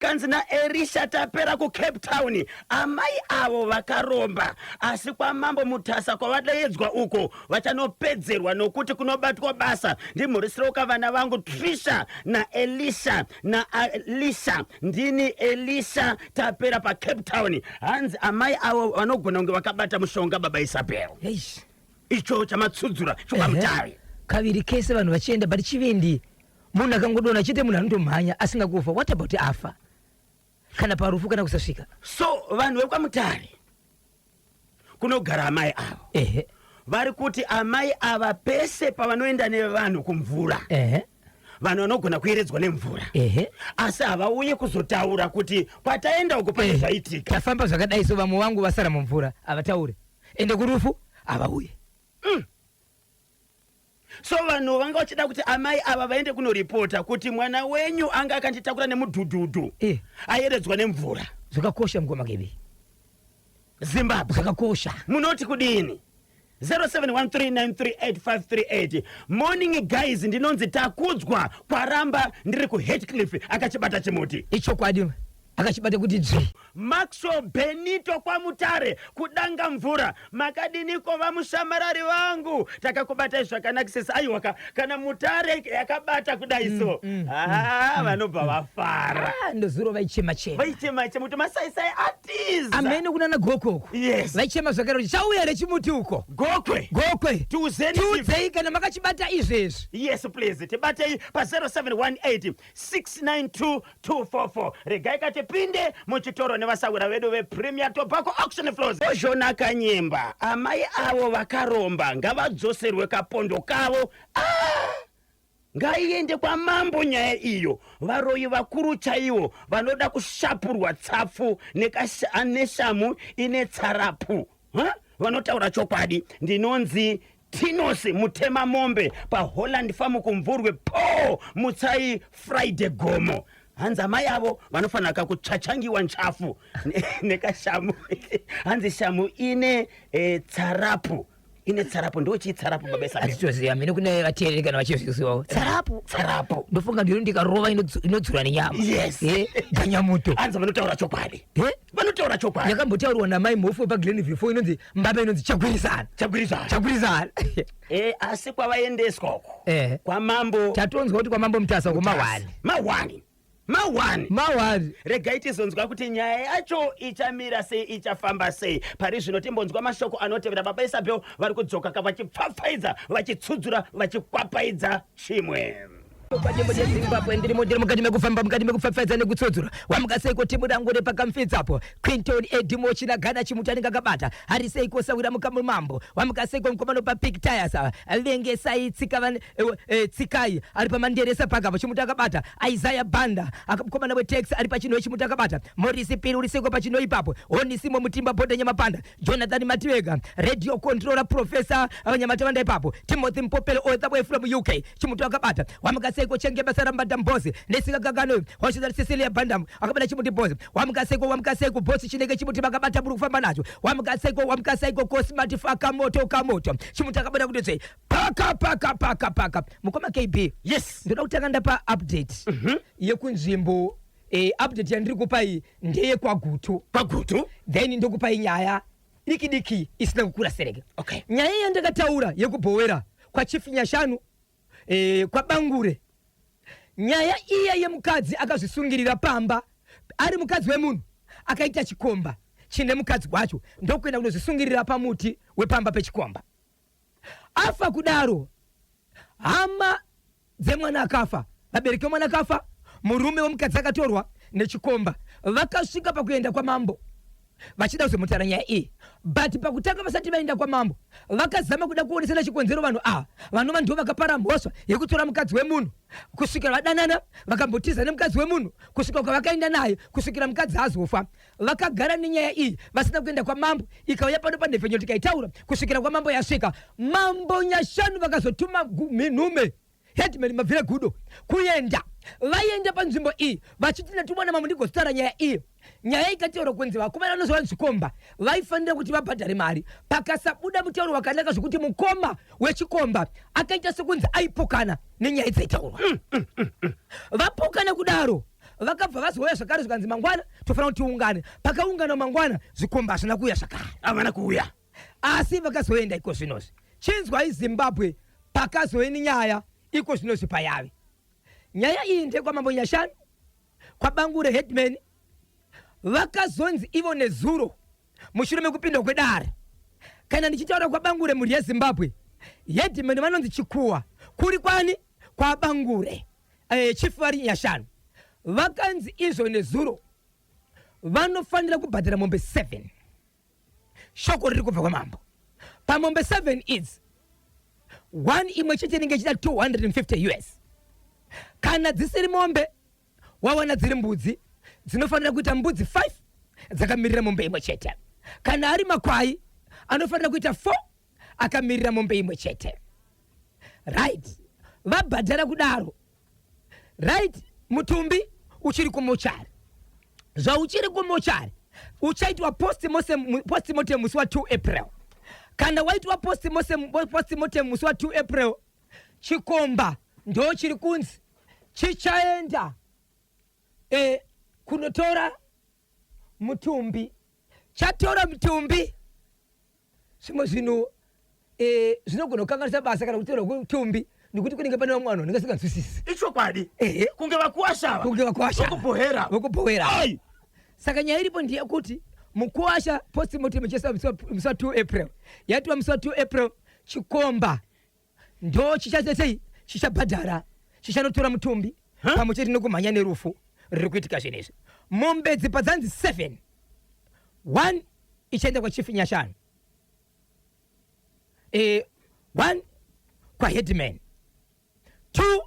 Kanzi naErisha tapera kuCape Town amai avo vakaromba asi kwamambo Mutasa kwavadaedzwa uko vachanopedzerwa nokuti kunobatwa basa ndimhurisiroka vana vangu Trisha naElisha naAlisha ndini Elisha tapera paCape Town hanzi amai avo vanogona kunge vakabata mushonga baba Isabel Eish. icho chamatsudzura chokwamutare Kaviri kese vanhu vachienda but chivindi munhu akangodonha chete munhu anotomhanya asina kufa what about afa kana parufu kana kusasvika so vanhu vekwamutare kunogara amai avo ehe vari kuti amai ava pese pavanoenda nevanhu kumvura ehe vanhu vanogona kuyeredzwa nemvura ehe asi havauye kuzotaura kuti kwataenda uko pane zvaitika tafamba zvakadai so vamwe vangu vasara mumvura havataure ende kurufu havauye So vanhu vanga vachida kuti amai ava vaende kunoripota kuti mwana wenyu anga akanditakura nemudhudhudhu Eh. ayeredzwa nemvura. Zvakakosha mukoma Kebi. Zimbabwe. Zvakakosha. Munoti kudini? 0713938538 morning guys ndinonzi takudzwa kwaramba ndiri kuHatcliffe akachibata chimuti. Ichokwadi akachibata kuti dzvi. Maxwell Benito kwaMutare kudanga mvura makadiniko vamushamarari vangu takakubatai zvakanakisisa aiwaka kana Mutare yakabata kudai so haa vanobva vafara. Ah, ndozuro vaichema chema. Vaichema chema kuti masaisai atiza. Amene kunana gokwe uko. Yes. Vaichema zvakare kuti chauya here chimuti uko. Gokwe. Gokwe. Tiudzeni. Tiudzei kana makachibata izvezvi. Yes please tibatei pa 0718 692 244 regai katipinde muchitoro nevasahwira vedu vepremier tobacco auction floors ozhona kanyemba amai avo vakaromba ngavadzoserwe kapondo kavo ah! ngaiende kwamambo nyaya iyo varoyi vakuru chaiwo vanoda kushapurwa tsapfu neshamu ine tsarapu huh? vanotaura chokwadi ndinonzi Tinos Mutema Mombe paHolland Farm kuMvurwi po Mutsai Friday Gomo hanzi amai avo vanofanira kakutsvachangiwa nchafu nekashamu hanzi shamu ine e, tsarapu ine tsarapu ndo chii tsarapu baba Isabel Hatitoziva mene kune vateereri kana vachizvizivawo. Tsarapu. Tsarapu. Ndofunga ndiro ndikarova inodzura nenyama. Yes. Eh, ganyamuto. Hanzi vanotaura chokwadi. Eh? Vanotaura chokwadi. Yakambotaurwa namai Mhofu wepaGlenview 4 inonzi mbaba inonzi chagwirizana. Chagwirizana. Chagwirizana. Eh, asi kwavaendeswa uko. Eh. Kwamambo. Tatonzwa kuti kwamambo Mutasa uko mahwani. Mahwani. Mahwani. Mahwani. Regai tizonzwa kuti nyaya yacho ichamira sei, ichafamba sei. Pari zvino timbonzwa mashoko anotevera. Baba Isabel vari kudzoka ka vachipfapfaidza, vachitsudzura, vachikwapaidza chimwe. Panyimbo dzeZimbabwe ndirimo ndiri mukati mekufamba mukati mekupfapfaidza nekutsudzura wamuka seiko timu rangu repakamfidzapo Quinton Edimo Chinagana chimuti anenge akabata hari seiko sawira mukamumambo wamuka seiko mukomana papic tires ava vengesai tsika van, e, e, tsikai ari pamanderesa pakapo chimuti akabata Isaiah Banda mukomana wetax ari pachinoi chimuti akabata Morisi Piri uri seiko pachinoi ipapo Onisimo Mutimba Bhoda Nyamapanda Jonathan Matiwega, radio controller Professor Vanyamatavanda ipapo, Timothy Mpopele all the way from UK, chimuti akabata, Wamukaseiko Chenge basa rambata Mbozi, Nesikakakano, Washita Cecilia Bandam, akabata chimuti Bozi, Wamukaseiko Wamukaseiko Bosi chinenge chimuti vakabata muri kufamba nacho, Wamukaseiko Wamukaseiko Kosmati faka moto kamoto, chimuti akabata kuti tsve, paka paka paka paka. Mukoma KB. Yes. Ndoda kutanga ndapa update mm -hmm. yekunzvimbo eh, update yandiri kupai ndeyekwagutu kwagutu then ndokupai nyaya diki diki isina kukura sereke okay. nyaya yandakataura yekubhowera kwachief nyashanu eh, kwabangure nyaya iya yemukadzi akazvisungirira pamba ari mukadzi wemunhu akaita chikomba chine mukadzi wacho ndokuenda kunozvisungirira pamuti wepamba pechikomba Afa kudaro, hama dzemwana akafa, vabereki vemwana akafa, murume wemukadzi akatorwa nechikomba vakasvika pakuenda kwamambo vachida kuzomutara nyaya iyi but pakutanga vasati vaenda kwamambo vakazama kuda kuonesana chikonzero vanhu ava vanova ndivo vakapara mhosva yekutora mukadzi wemunhu kusvikira vadanana vakambotiza nemukadzi wemunhu kusvika kwavakaenda naye kusvikira mukadzi azofa Vakagara nenyaya iyi vasina kuenda kwamambo ikauya pano panhepfenyuro tikaitaura kusvikira kwamambo yasvika. Mambo Nyashanu vakazotuma nhume headman Mabvira Gudo kuenda vaenda panzvimbo iyi vachiti ndatumwa namambo ndigozotaura nyaya iyi. Nyaya ikataurwa kunzi vakomana vanozova zvikomba vaifanira kuti vabhadhare mari. Pakasabuda mutauro wakanaka zvekuti mukoma wechikomba akaita sekunzi aipokana nenyaya dzaitaurwa. Vapokana kudaro. Vakabva vazouya zvakare, zvikanzi mangwana tofanira kuti tiungane. Pakaungana mangwana, zvikomba hazvina kuuya zvakare. Havana kuuya. Asi vakazoenda iko zvinozvi. Chinzwai Zimbabwe, pakazoeni nyaya iko zvinozvi payave. Nyaya iyi ndekwamambo Nyashanu, kwaBangure headman. Vakazonzi ivo nezuro mushure mekupindwa kwedare, kana ndichitaura kwaBangure, mhuri yeZimbabwe, headman vanonzi Chikuwa, kuri kwani? KwaBangure. Chief vari Nyashanu vakanzi izvo nezuro vanofanira kubhadhara mombe 7. Shoko riri kubva kwamambo, pamombe 7 idzi, one imwe chete inenge ichida 250 US. Kana dzisiri mombe, wawana dziri mbudzi, dzinofanira kuita mbudzi 5 dzakamirira mombe imwe chete. Kana ari makwai, anofanira kuita 4 akamirira mombe imwe chete. Right, vabhadhara kudaro. Right, mutumbi uchiri kumochari. Zvauchiri kumochari, uchaitwa postmortem musi wa2 April. Kana waitwa postmortem musi wa2 April, chikomba ndo chiri kunzi chichaenda kunotora mutumbi. Chatora mutumbi, zvimwe zvinhu zvinogona kukanganisa basa kana kutorwa kwemutumbi, nekuti kunenge pane vamwe vanhu vanenge vasinganzwisisi. Ichokwadi. Kunge vakuwashava. Kunge vakuwasha. Vokubhohera. Vokubhohera. Ai. Saka nyaya iripo ndeyekuti mukuwasha, postmortem ichaiswa musi wa2 April. Yaitwa musi wa2 April, chikomba ndo chichasei? Chichabhadhara, chichanotora mutumbi pamwe chete nekumhanya nerufu riri kuitika zvinezvi. Mombe dzipa dzanzi 7, 1 ichaenda kwachief Nyashanu, 1 kwaheadman, 2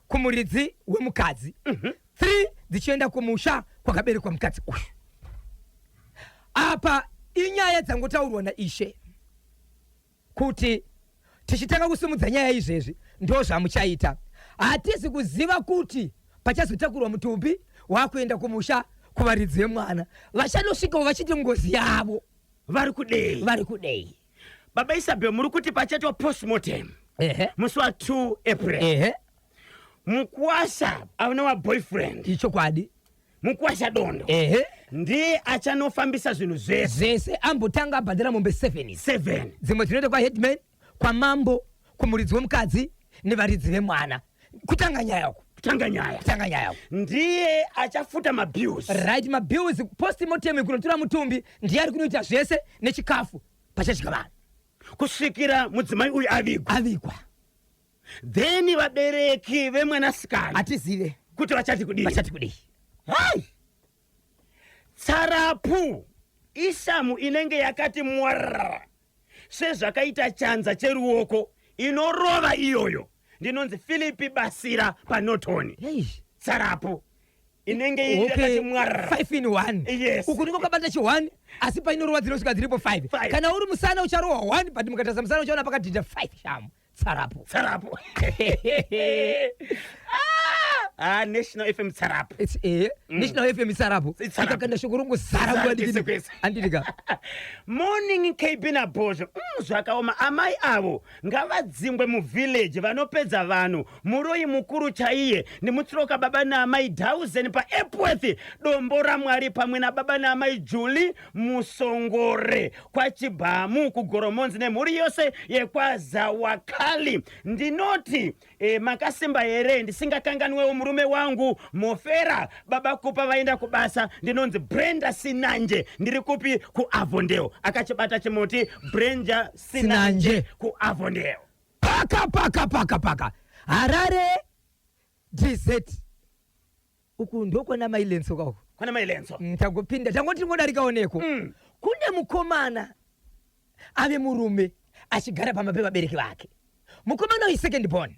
kumuridzi wemukadzi, 3 dzichienda kumusha kwakaberekwa mukadzi uyu. Apa inyaya dzangotaurwa naishe kuti tichitanga kusimudza nyaya izvezvi ndo zvamuchaita. Hatisi kuziva kuti pachazotakurwa mutumbi wakuenda kumusha kuvaridzi vemwana, vachanosvikawo vachiti ngozi yavo. Vari kudei? Vari kudei? Baba Isabel, muri kuti pachaitwa postmortem Ehe. musi wa2 April. Ehe. Mukwasha anova boyfriend. Ichokwadi. Mukwasha Dondo. Ehe. Ndiye achanofambisa zvinhu zvese. Zvese, ambotanga abhadhara mombe 7 idzi. 7. Dzimwe dzinoenda kwaheadman, kwamambo, kumuridzi wemukadzi nevaridzi vemwana. Kutanga nyaya uku. Kutanga nyaya. Kutanga nyaya uku. Ndiye achafuta mabills. Right, mabills, postmortem, kunotora mutumbi, ndiye ari kunoita zvese nechikafu pachasvika vanhu. Kusvikira mudzimai uyu avigwa. Avigwa. Then vabereki vemwanasikana hatizive kuti vachati kudii. Vachati kudii. Hai, tsarapu ishamu inenge yakati mwarara sezvakaita chanza cheruoko, inorova iyoyo. Ndinonzi Philipi Basira paNorton. Eish. Tsarapu inenge iri yakati mwarara. 5 in 1. Yes. Uku ndiko kabata chi 1, asi painorova dzinosvika dziripo 5. Five. Kana uri musana ucharohwa 1, but mukatarisa musana uchaona pakadhidha 5 shamu. Tsarapu. Tsarapu. Ah, National FM tsarapu. It's National FM tsarapu. Itsarapu. Ikakanda shoko rongozara Zara nguva kwese diki. kwese. Andidika. Morning KB naBhozho. Zvakaoma, amai avo ngavadzingwe muvillage, vanopedza vanhu, muroyi mukuru chaiye. Ndimutsiroka baba naamai Dausen paEpworth, Dombo raMwari, pamwe nababa naamai Julie Musongore kwaChibhamu kuGoromonzi, nemhuri yose yekwaZawakali. Ndinoti makasimba here? Ndisingakanganwewo murume wangu Mofera, baba Kupa vaenda kubasa. Ndinonzi Brenda Sinanje, ndiri kupi? KuAvondale. Akachibata chimuti Brenda Sinanje. Sinanje. KuAvondale. Paka paka paka paka. Harare DZ. Uku ndokwana Mailenso kauku. Kwana Mailenso. Tangopinda, tangoti tingodarikawo neko. Kune mukomana ave murume achigara pamba pevabereki vake. Mukomana uyu second born.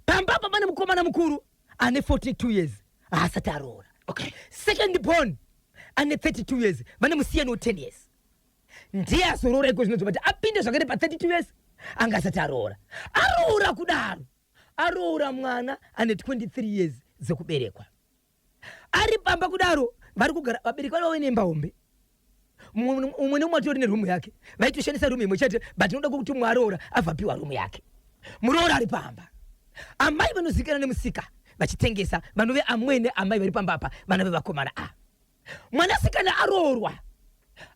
Pamba apa pane mukomana mukuru ane 42 years, haasati aroora. Second born ane 32 years, vane musiyano 10 years. Ndiye azoroora iko zvinonzi kuti apinde zvakare pa32 years, anga asati aroora. Aroora kudaro, aroora mwana ane 23 years dzekuberekwa. Ari pamba kudaro, vari kugara vabereki vari vave nemba hombe, umwe neumwe atori nerumu yake, vaitoshandisa rumu imwe chete, but inoda kuti umwe aroora abva apiwa rumu yake. Muroora ari pamba, amai vanozivikanwa nemusika. vachitengesa, vanove amwene amai vari pamba apa, vana vevakomana ava. Mwanasikana aroorwa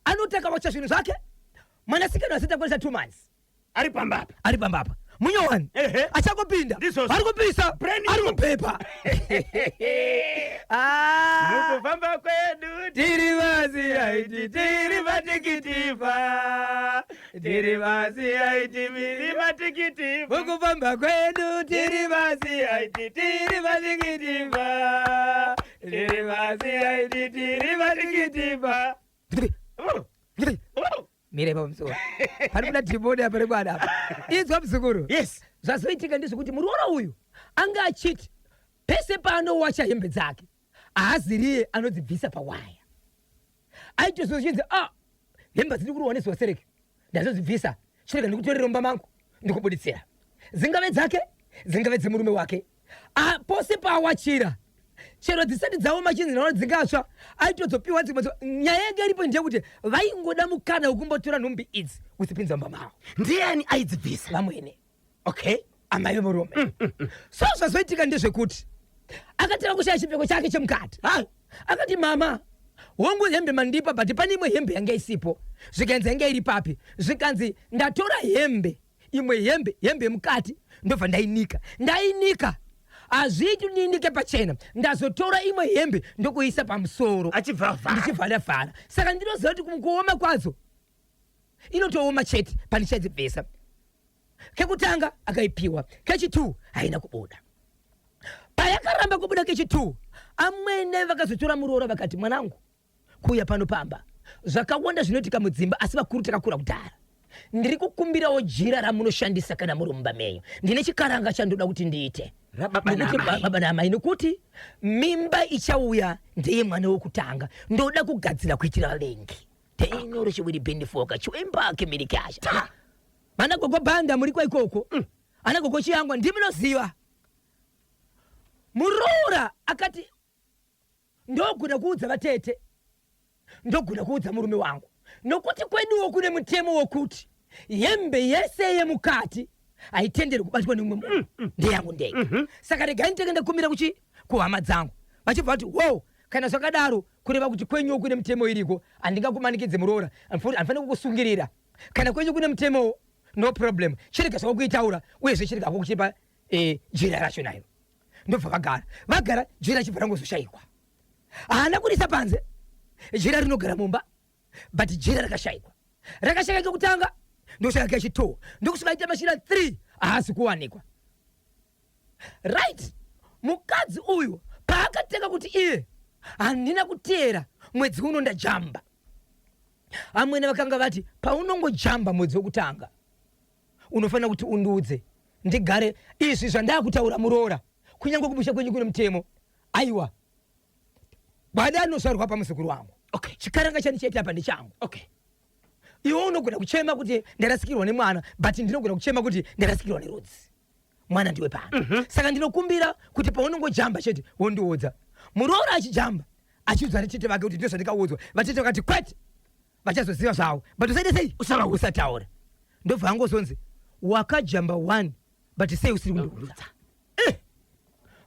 anotanga wacha zvinhu zvake. Mwanasikana asati akwanisa 2 months ari pamba apa, ari pamba apa munyowani achangopinda, ari kupisa, ari kupepa. Ah. Mukufamba kwedu tiri vazi aiti tiri vatikitifa, tiri vazi aiti tiri vatikitifa. Mukufamba kwedu tiri vazi aiti tiri vatikitifa, tiri vazi aiti tiri vatikitifa. Mira ipapo muzukuru, pari kuda dhimoni apa remwana apa. Inzwa muzukuru. Yes. Zvazoitika ndezvekuti muroora uyu anga achiti pese paanowacha hembe dzake haaziriye anodzibvisa pawaya. Aitozochinzi, ah, hembe dziri kurohwa nezuva sereke, ndazodzibvisa, chirega ndikutorere mumba mangu ndikubuditsira, dzingave dzake, dzingave dzemurume wake. Ah, pose paawachira chero dzisati dzaoma chinzi naona dzingatsva, aitodzopiwa dzimwe. Nyaya yanga iripo ndeyekuti vaingoda mukana wekumbotora nhumbi idzi kudzipinza mumba mavo. Ndiani aidzibvisa? Vamwene. Okay. Amai vemurume. So zvazoitika ndezvekuti akatanga kushaya chipfeko chake chemukati. Akati, "Mama, hongu hembe mandipa, but pane imwe hembe yanga isipo." Zvikanzi, "Yanga iri papi?" Zvikanzi, "Ndatora hembe, imwe hembe, hembe yemukati, ndobva ndainika. Ndainika, hazviiti ndinike pachena. Ndazotora imwe hembe ndokuisa pamusoro." Achibva vhara. Ndichivhara vhara, saka ndinoziva kuti kuoma kwadzo inotooma chete pandichadzibvisa. Kekutanga akaipiwa, kechi2 haina kubuda. Payakaramba kubuda kechi2, amwene vakazotora muroora vakati, "Mwanangu, kuuya pano pamba zvakawanda zvinoitika mudzimba, asi vakuru takakura kudhara. Ndiri kukumbirawo jira ramunoshandisa kana muri mumba menyu. Ndine chikaranga chandoda kuti ndiite." Rababa Nokuti naamai. Baba naamai, nokuti mimba ichauya ndeye mwana wokutanga, ndoda kugadzira kuitira vavengi. Teinyoro chiwiri bendifoka chiwemba kemirikasha. Vana gogo bhanda muri ikoko, ana gogo chiyangwa, ndimunoziva. Muroora akati, "Ndogona kuudza vatete, ndogona kuudza murume wangu, nokuti kweduwo kune mutemo wokuti hembe yese yemukati haitenderwi kubatwa nemumwe munhu, ndeyangu ndega. Saka regai nditenge ndakumira kuchi kuhama dzangu." Vachibva vati, "Wo, kana zvakadaro kureva kuti kwenyuwo kune mutemo iriko. Handingakumanikidze muroora, handifaniri kukusungirira. Kana kwenyu kune mutemo, no problem. Chirega zvako kuitaura, uyezve chirega hako kuchipa jira racho nayo." Ndobva vagara, vagara, jira chibva rangozoshayikwa. Haana kurisa panze, jira rinogara mumba, but jira rakashayikwa. Rakashayika kekutanga, ndoshayika kechi2, ndokusvika ita mashira 3 haasi kuwanikwa. Right, mukadzi uyu paakatenga kuti iye, "Handina kuteera, mwedzi uno ndajamba," amwene vakanga vati, "Paunongojamba mwedzi wekutanga unofanira kuti undiudze ndigare. Izvi zvandakutaura muroora, kunyange kumusha kwenyu kune mutemo, aiwa, gwada anosvarwa pamuzukuru wangu. Chikaranga chandichaita apa ndechangu. Iwe unogona kuchema kuti ndarasikirwa nemwana, but ndinogona kuchema kuti ndarasikirwa nerudzi. Mwana ndiwe pano. Saka ndinokumbira kuti paunongojamba chete wondiudza." Muroora achijamba achiudza vatete vake kuti, "Ndizvo zvandikaudzwa." Vatete vakati, "Kwete, vachazoziva zvavo, but usaite sei, usataura." Ndobva angozonzi, "Wakajamba one, but sei usiri kundiudza?"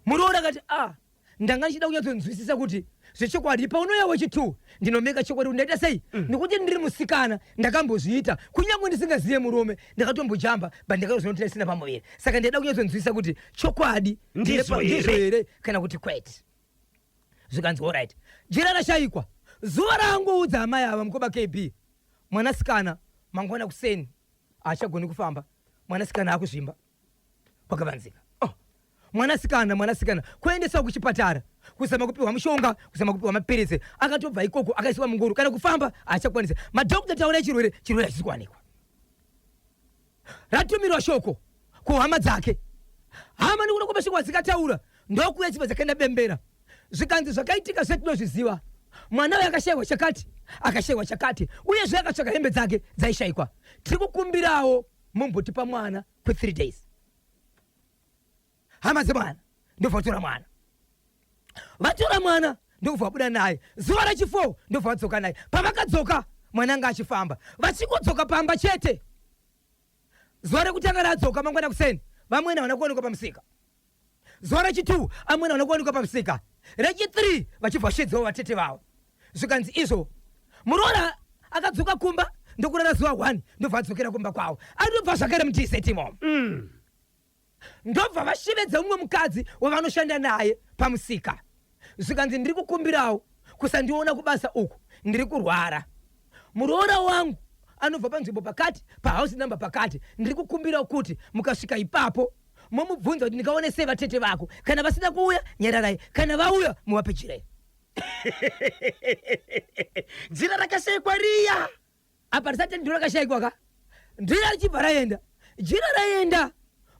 Muroora akati, "Ah, ndanga ndichida kunyatsonzwisisa kuti zvechokwadi paunouya wechi2 ndinomeka chokwadi kuti ndaita sei, nekuti ndiri musikana, ndakambozviita kunyange ndisingaziye murume. Ndakatombojamba, but ndakazonoti ndisina pamuviri. Saka ndaida kunyatsonzwisisa kuti chokwadi Ndizvo here? Ndizvo here kana kuti kwete." Zvikanzi, "Alright." Jira rashayikwa. Zuva raangoudza amai ava, mukoma KB, mwanasikana mangwana kuseni haachagoni kufamba. Mwanasikana akuzvimba kwakavanzika. Oh. Mwanasikana kuendeswa kuchipatara, kuzama kupiwa mushonga, kuzama kupiwa mapiritsi. Akatobva ikoko akaiswa mungoro, kana kufamba haachakwanisa. Madhokta taura chirwere, chirwere hachisi kuwanikwa. Ratumirwa shoko kuhama dzake. Hama nekuda kwamashoko adzikataura, ndokuya chibva dzakaenda bembera. Zvikanzi, "Zvakaitika zvetinozviziva, mwana uyu akashayiwa chakati, akashayiwa chakati, uyezve akatsvaka hembe dzake dzaishayikwa. Tiri kukumbirawo mumbotipa mwana kwe3 days." Hama dzemwana ndobva vatora mwana. Vatora mwana ndokubva vabuda naye. Zuva rechi4 ndobva vadzoka naye. Pavakadzoka, mwana anga achifamba. Vachingodzoka pamba chete, zuva rekutanga radzoka mangwana kuseni, vamwene havana kuonekwa pamusika. Zuva rechi2 amwene havana kuwanikwa pamusika. Rechi3 vachibva vashedzawo vatete vavo. Zvikanzi izvo muroora akadzoka kumba ndokurara zuva 1, ndobva adzokera kumba kwavo. Anobva zvakare muDZ imomo. Ndobva vashevedza mumwe mukadzi wavanoshanda naye pamusika. Zvikanzi ndiri kukumbirawo kusandiona kubasa uku, ndiri kurwara. Muroora wangu anobva panzvimbo pakati, pahouse number pakati. Ndiri kukumbirawo kuti mukasvika ipapo momubvunza kuti ndingaone sei vatete vako. Kana vasina kuuya nyararai, kana vauya muvape jira iri. Jira rakashayikwa riya. Apa risati ndiro rakashaikwa ka, jira richibva raenda. Jira raenda,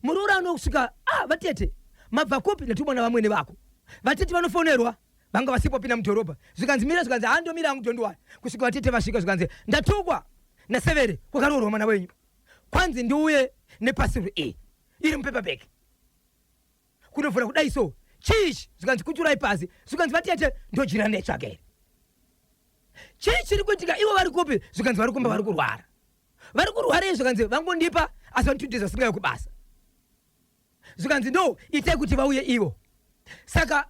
muroora anosvika, ah, vatete mabva kupi? Ndatumwa navamwene vako. Vatete vanofonerwa, vanga vasipo pinda mudhorobha. Zvikanzi mira, zvikanzi handomira hangu, don't worry, kusvika vatete vasvika. Zvikanzi ndatukwa nasevere kwakaroorwa mwana wenyu, kwanzi ndiuye nepasuru iyi iri mupaper bag kunovhura kudai. So chii ichi? Zvikanzi kuturai pasi. Zvikanzi vatete, ndojira ndetsvake here? Chii chiri kuitika? Ivo vari kupi? Zvikanzi vari kumba, vari kurwara. Vari kurwarei? Zvikanzi vangondipa asi vane 2 days vasingauye kubasa. Zvikanzi ndo itai kuti vauye ivo. Saka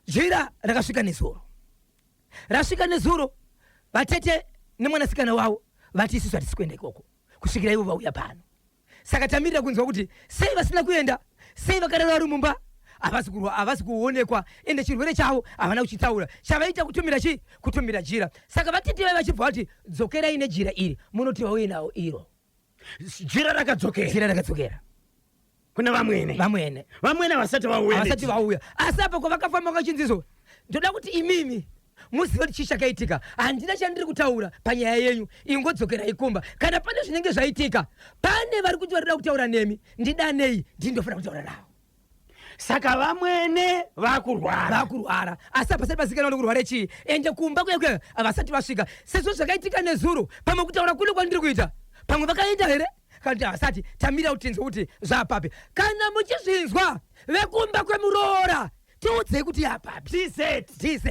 jira rakasvika nezuro. Rasvika nezuro, vatete nemwanasikana wavo vati isusu hatisi kuenda ikoko kusvikira ivo vauya pano. Saka tamirira kunzwa kuti sei vasina kuenda, sei vakarara vari mumba, havasi kurwa, havasi kuonekwa, ende chirwere chavo havana kuchitaura. Chavaita kutumira chii? Kutumira jira. Saka vatete vai vachibva vati dzokerai nejira iri, munoti vauye nawo iro. Jira rakadzokera. Jira rakadzokera kuna vamwene. Vamwene. Vamwene vasati vauya. Havasati vauya. Asi apa kwavakafamba kwachinzizo, ndoda kuti imimi muzive kuti chii chakaitika. Handina chandiri kutaura panyaya yenyu, ingodzokerai kumba. Kana pane zvinenge zvaitika, pane vari kuti varikuda kutaura nemi, ndidanei, ndindofanira kutaura navo. Saka vamwene vakurwara. Vakurwara, asi hapasati pazikanwa kuti kurwara chii. Ende kumba kuya kuya havasati vasvika sezvo zvakaitika nezuro. Pamwe kutaura kune kwandiri kuita, pamwe vakaenda here kana kuti havasati. Tamira kuti tinzwe kuti zvapapi. Kana muchizvinzwa vekumba kwemuroora, tiudzei kuti yapapi. DZ. DZ.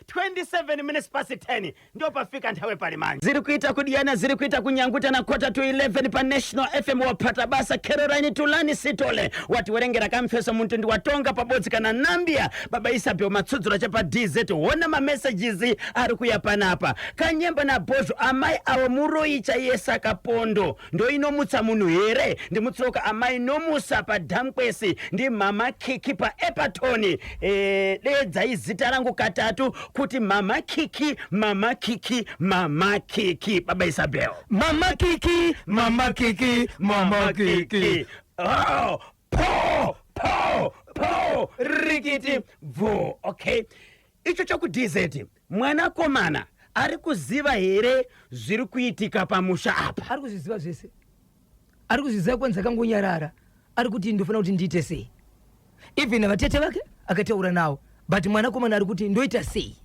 27 minutes past 10 ndopafika nthawi pali manje. Ziri kuita kudiyana, ziri kuita kunyanguta na 10:45 pa National FM. Wapata basa Caroline Tulani Sitole, watiwerengera kamfeso muntu ndiwatonga pabodzi kana Nambia. Baba Isabel matsudzura chepa DZ. Hona mamessages ari kuya panapa. Kanyemba naBhozho, amai avo muroyi chaiye, saka pondo ndoinomutsa munhu here? Ndimutsoka amai nomusa padhamkwesi, ndimama Kiki paEpatoni. Dedzai zita rangu katatu kuti mama Kiki, mama Kiki, mama Kiki. Baba Isabel. Mama Kiki, mama Kiki, mama Kiki. Oh, po po po rikiti bvo. Okay, icho chokuDZ, mwanakomana ari kuziva here zviri kuitika pamusha apa? Ari kuzviziva zvese, ari kuzviziva. Kwanzi akangonyarara, ari kuti ndofanira kuti ndiite sei? Even vatete vake akataura navo, but mwanakomana ari kuti ndoita sei?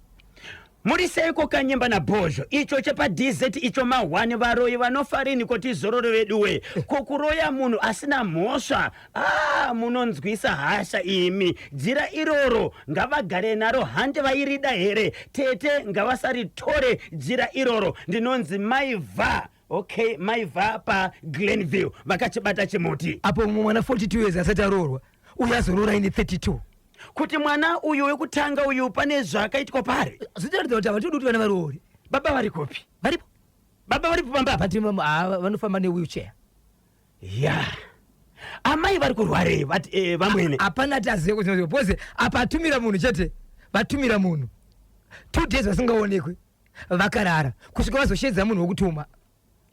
Muri seiko Kanyemba naBhozho? Icho chepaDZ icho mahwani. Varoyi vanofa rini koti zororo veduwe? Ko kuroya munhu asina mhosva? Ah, munonzwisa hasha imi. Jira iroro ngavagare naro, hande vairida here? Tete ngavasaritore jira iroro. Ndinonzi Maivha. Okay, Maivha paGlenville, vakachibata chimuti. Apo mumwe mwana 42 years asati aroorwa, uyo azoroora aine 32. Kuti mwana uyu wekutanga uyu pane zvakaitwa pari. Zvinoratidza kuti havatodi kuti vana varoore. Baba vari kupi? Varipo. Baba varipo pamba? But vanofamba newheelchair. Ya, amai vari kurwarei vati vamwene? Hapana ati azive kuti, because apa atumira munhu chete. Vatumira munhu, 2 days vasingaonekwi, vakarara kusvika vazoshedza munhu wokutuma.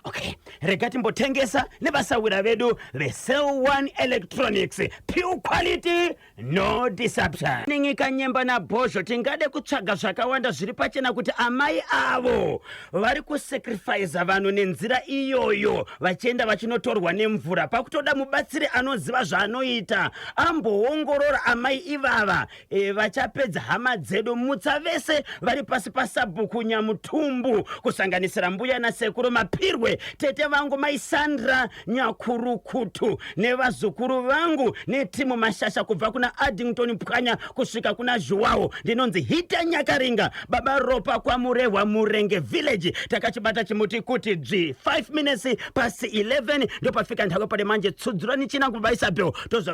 Okay, rega timbotengesa nevasawira vedu veCell One Electronics. Pure quality, no disruption. Ningi Kanyemba naBhozho, tingade kutsvaga zvakawanda zviri pachena kuti amai avo vari kusacrifica vanhu nenzira iyoyo, vachienda vachinotorwa nemvura. Pakutoda mubatsiri anoziva zvaanoita amboongorora amai ivava. Vachapedza hama dzedu. Mutsa vese vari pasi pasabhuku Nyamutumbu, kusanganisira mbuya nasekuru Mapirwe. Guruve, tete vangu mai Sandra Nyakurukutu nevazukuru vangu netimu Mashasha kubva kuna Addington Pwanya kusvika kuna Zhuwawo. Ndinonzi Hita Nyakaringa, baba Ropa kwaMurehwa Murenge Village. Takachibata chimuti kuti dzvi 5 minutes past 11 ndopafika nthako pale manje tsudzurani chinangu baba Isabel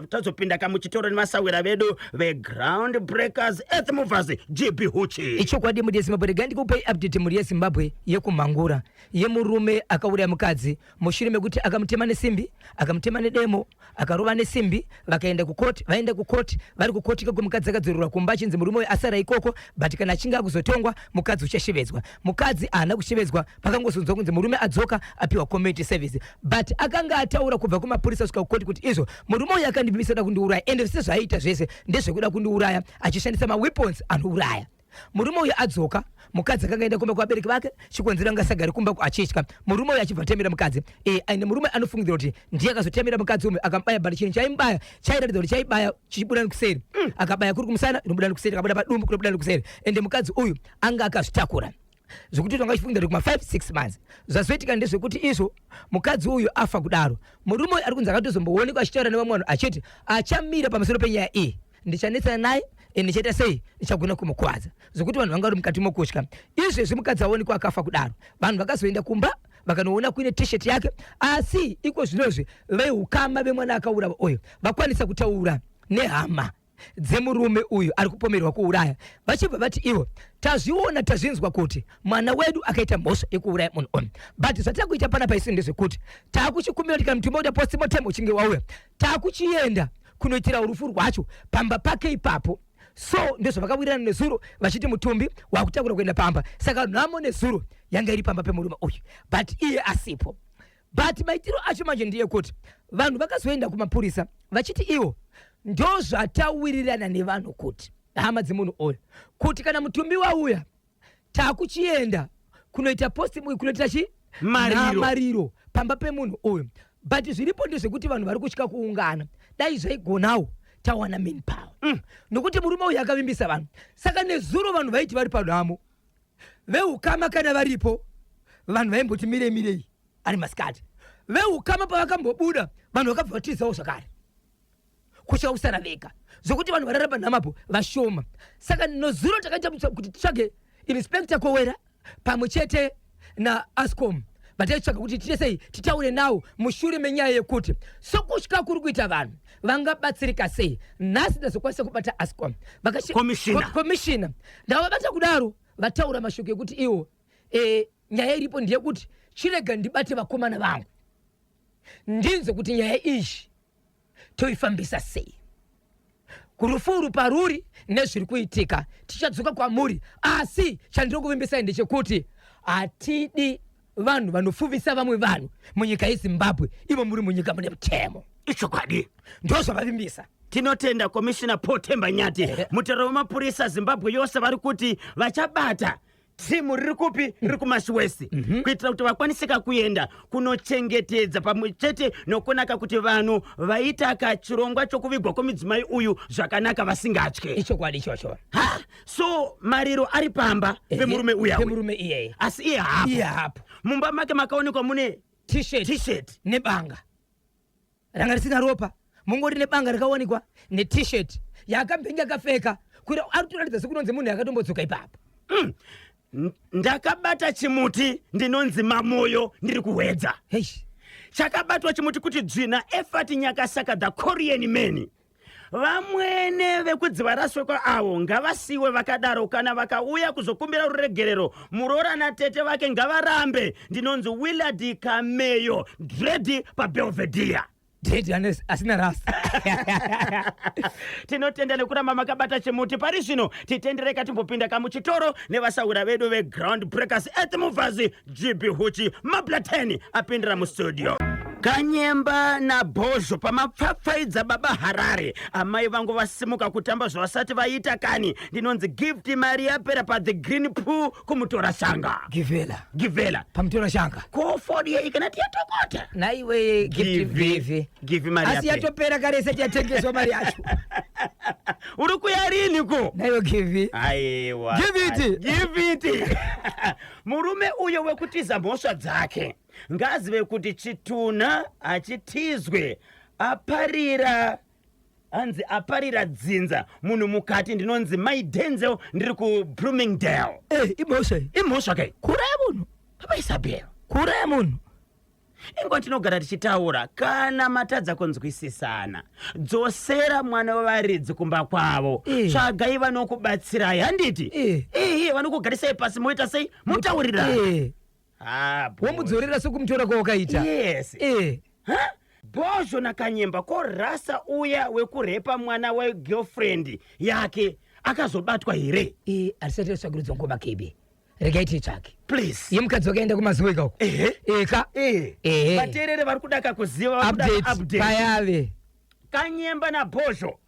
tozopinda kamuchitoro nemasawira vedu veground breakers earth movers GB Huchi. Ichokwadi mhuri yeZimbabwe, regai ndikupei update mhuri yeZimbabwe yekumhangura yemurume akauraya mukadzi mushure mekuti akamutema nesimbi, akamutema nedemo, akarova nesimbi, vakaenda kukoti, vaenda kukoti, vari kukoti ikoko mukadzi akadzorerwa kumba achinzi murume uyu asara ikoko, but kana achinge akuzotongwa mukadzi uchashevedzwa. Mukadzi haana kushevedzwa, pakangozonzwa kunzi murume adzoka apiwa community service, but akanga ataura kubva kumapurisa kusvika kukoti kuti izvo murume uyu akandipimisa kuda kundiuraya, ende zvese zvaaiita zvese ndezvekuda kundiuraya achishandisa maweapons anouraya. Murume uyu adzoka, mukadzi akanga aenda kumba kuvabereki vake, chikonzero anga asagari kumba achitya. Murume uyu achibva atemera mukadzi. E, aine murume anofungidzira kuti ndiye akazotemera mukadzi uyu akamubaya, but chinhu chaimubaya chairatidza kuti chaibaya chichibuda nekuseri. Akabaya kuri kumusana, inobuda nekuseri, akabuda padumbu, kunobuda nekuseri. Ende mukadzi uyu anga akazvitakura zvekuti tanga achifungidzira kuti kuma 5 6 months. Zvazoitika ndezvekuti izvo mukadzi uyu afa kudaro, murume uyu ari kunzi akatozomboonekwa achitaura nevamwe vanhu achiti achamira pamusoro penyaya iyi, ndichanetsana naye ende ndichaita sei, ndichagona kumukuvadza, zvekuti vanhu vanga vari mukati mokutya. Izvezvi mukadzi aonekwa akafa kudaro, vanhu vakazoenda kumba vakanoona kuine t-shirt yake, asi iko zvinozvi veukama vemwana akaurawa uyu vakwanisa kutaura nehama dzemurume uyu ari kupomerwa kuuraya, vachibva vati ivo tazviona tazvinzwa kuti mwana wedu akaita mhosva yekuuraya munhu uyu, but zvatiri kuita panapa isu ndezvekuti taakuchikumbira kuti kana mutumbi waita postmortem uchinge wauya, taakuchienda kunoitira rufu rwacho pamba pake ipapo. So ndozvavakawirirana nezuro vachiti mutumbi wakutakura kuenda pamba. Saka nhamo nezuro yanga iri pamba pemurume uyu, but iye asipo. But maitiro acho manje ndeyekuti vanhu vakazoenda kumapurisa vachiti ivo ndozvatawirirana nevanhu kuti hama dzemunhu uyu kuti kana mutumbi wauya takuchienda kunoita post kunoita chi Mariro. mariro pamba pemunhu uyu. But zviripo ndezvekuti vanhu vari kutya kuungana, dai zvaigonawo tawana manpower nokuti murume uyu akavimbisa vanhu. Saka nezuro vanhu vaiti vari panhamo veukama kana varipo vanhu vaimboti mirei mirei ari masikati, veukama pavakambobuda vanhu vakabva vatizawo zvakare kutya kusara vega, zvekuti vanhu varara panhamapo vashoma. Saka nozuro takaita kuti titsvage Inspector Kowera pamwe chete naAscom, vataitsvaga kuti tiite sei titaure nawo mushure menyaya yekuti sokutya kuri kuita vanhu vangabatsirika sei. Nhasi ndazokwanisa kubata Ascom Commissioner. Commissioner ndavabata kudaro, vataura mashoko ekuti iwo nyaya iripo ndeyekuti chirega ndibate vakomana vangu ndinzwe kuti nyaya iyi toifambisa sei, kurufuru paruri nezviri kuitika tichadzoka kwamuri. Asi chandiri kuvimbisai ndechekuti hatidi vanhu vanofuvisa vamwe vanhu munyika yeZimbabwe, ivo muri munyika mune mutemo. Ichokwadi. Ndozvavavimbisa. Tinotenda Commissioner Paul Themba Nyati, mutauro wemapurisa Zimbabwe yose. Vari kuti vachabata timu riri kupi, riri kuMash West, kuitira kuti vakwanisika kuenda kunochengetedza pamwe chete nokunaka kuti vanhu vaita kachirongwa chokuvigwa kwemudzimai uyu zvakanaka vasingatye. Ichokwadi ichocho. Ha, so mariro ari pamba pemurume uya, pemurume iyeye, asi iye hapo. Iye hapo. Mumba make makaonekwa mune t-shirt t-shirt nebanga ranga risina ropa, mungori nebanga rakawanikwa net-shirt yaakambenge akapfeka, kuita ari kutoratidza sekunonzi munhu yakatombodzoka ipapo. Ndakabata chimuti, ndinonzi Mamoyo, ndiri kuhwedza. Heish. Chakabatwa chimuti kuti dzvina Efati Nyakasaka, the Korean man. Vamwene vekudziva raswekwa avo ngavasiwe vakadaro, kana vakauya kuzokumbira ruregerero muroora natete vake ngavarambe. Ndinonzi Willard Kameyo Dredi paBelvedere. Dread asina rasta. Tinotenda nekuramba makabata chimuti. Pari zvino titendereka timbopinda kamuchitoro nevasaura vedu veground breakers earth movers GB Huchi Mablaten apindira mustudio. Kanyemba naBhozho pamapfapfaidza baba Harare, amai vangu vasimuka kutamba zvavasati vaita kani. Ndinonzi Gift mari yapera pathe Green Pool kumutora shanga. Givela. Givela. Pamutora shanga. Ko fodi yei kana tiyatokota? Naiwe Gift. Give. Give. Give mari asi yapera. Yatopera kare, isati yatengeswa mari yacho. Uri kuya rini ko? Naiwe Give. Aiwa. Give it. Give it. Murume uyo wekutiza mhosva dzake. Ngaazive kuti chitunha hachitizwe. Aparira hanzi aparira dzinza munhu mukati. Ndinonzi Mai Denzel, ndiri kuBloomingdale. Eh, imhosva iyi. Imhosva kai. Kuuraya munhu. Baba Isabel. Kuuraya munhu. Inguva tinogara tichitaura, kana matadza kunzwisisana, dzosera mwana wevaridzi kumba kwavo. Tsvagai vanokubatsirai, handiti? Iye vanokugarisai pasi, moita sei, motaurirana. Ah, boy. Womudzorera sekumutora kwawakaita. Yes. Ha? Bhozho naKanyemba, ko rasa uya wekurepa mwana wegirlfriend yake akazobatwa here? Hatisati tatsvakurudzwa ngoma KB. Regai tiitsvake. Please. Yemukadzi wakaenda kumazuva ikako. Eka. Ehe. Vateerere vari kudaka kuziva, vari kudaka update update. Payave. Kanyemba naBhozho,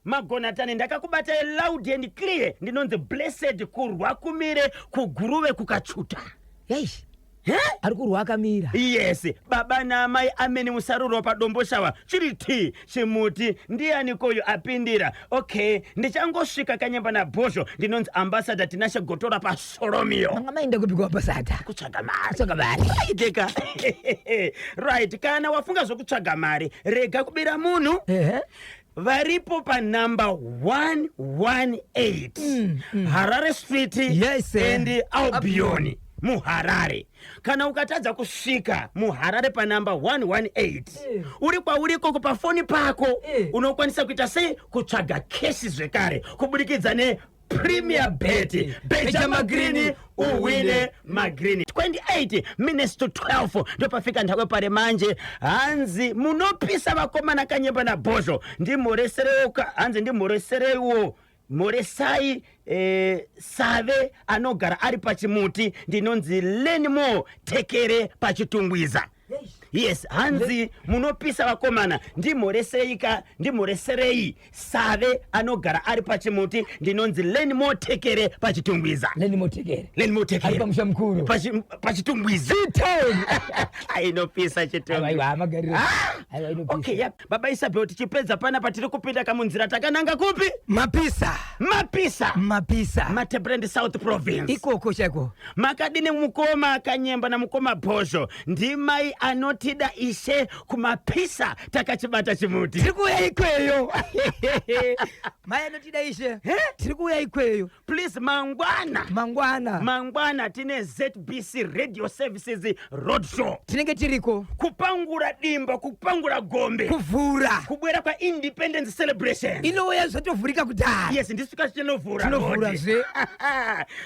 magonatani, ndakakubatai loud and clear. Ndinonzi Blessed Kurwa Kumire kuGuruve kuKachuta. Eish. He? Ari kurwa akamira. Yes, baba naamai ameni. Musaruro paDomboshawa chiri t chimuti. Ndiani koyo apindira? Okay, ndichangosvika. Kanyemba naBhozho, ndinonzi Ambassador Tinashe Gotora paSoromio. Manga maenda kupi kuambassador? Kutsvaga mari. Kutsvaga mari. Aiteka. Right, kana wafunga zvokutsvaga mari, rega kubira munhu. Varipo panumber 118 Harare Street and Albion muHarare. Kana ukatadza kusvika muHarare panumber 118, uri kwauri ikoko, pafoni pako unokwanisa kuita sei? Kutsvaga cash zvekare kubudikidza nePremier Bet. Beja magreen, uhwine magreen. 28 minutes to 12 ndopafika nthawi pare manje. Hanzi munopisa vakomana Kanyemba naBhozho, ndimhoreserewo. Hanzi ndimhoreserewo, mhoresai Save anogara ari pachimuti. Ndinonzi Lenmo Tekere paChitungwiza. Yes, hanzi munopisa vakomana, ndimhoreseika, ndimhoreserei Save anogara ari pachimuti. Ndinonzi Lenmo Tekere paChitungwiza. Leni Motekere. Lenmo Ari Tekere. Pamusha mukuru. PaChitungwiza. Ainopisa Chitungwiza. Aiwa, magariro. Aiwa, inopisa. Okay, ya baba Isabel, tichipedza panapa, tiri kupinda kamunzira takananga kupi? Mapisa. Mapisa. Mapisa. Matabeleland South Province. Ikoko chaiko. Makadini mukoma Kanyemba namukoma Bhozho? Ndimai Anotida Ishe kuMapisa, takachibata chimuti. Tiri kuuya ikweyo, Mai Anotida Ishe, tiri kuuya ikweyo. Please, mangwana. Mangwana. Mangwana tine ZBC Radio Services road show. Tinenge tiriko. Kupangura dimba, kupangura gombe. Kuvhura. Kubwera kwaindependence celebration. Inouya zvatovhurika kudhara. Yes, ndisvika tinovhura. Tinovhura road. Zve.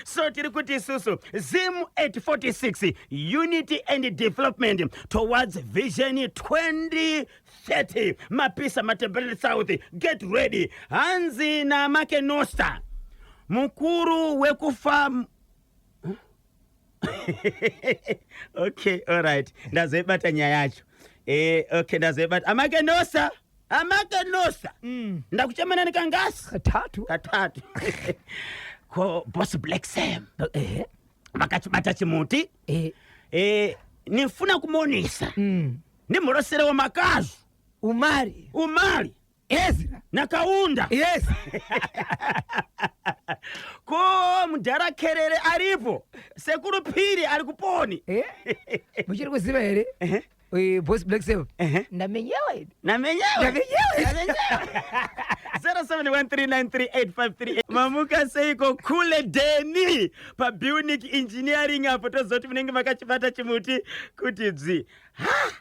So tiri kuti isusu Zim 846, unity and development towards Vision 2030. Mapisa, Matebele South, get ready. Hanzi naMakenosta mukuru wekufa. Okay, alright, ndazoibata nyaya yacho. Okay, ndazoibata. Amakenosa, Amakenosa, ndakuchemanani kangasi? Katatu. Katatu. Ko Boss Black Sam, vakachibata chimuti. Nifuna kumonisa, ndimhoroserewo makazu. Umari. Umari. Ezra. Nakaunda. Yes. Ko mudhara Kerere aripo? Sekuru Piri ari kuponi? Muchiri kuziva here? Boss Black Sam. Ndamenyewa ini. Namenyewe. Ndamenyewe. 0713938538. Mamuka seiko kule deni paBunic Engineering apo? Tozoti munenge makachibata chimuti kuti dzvi. Ha,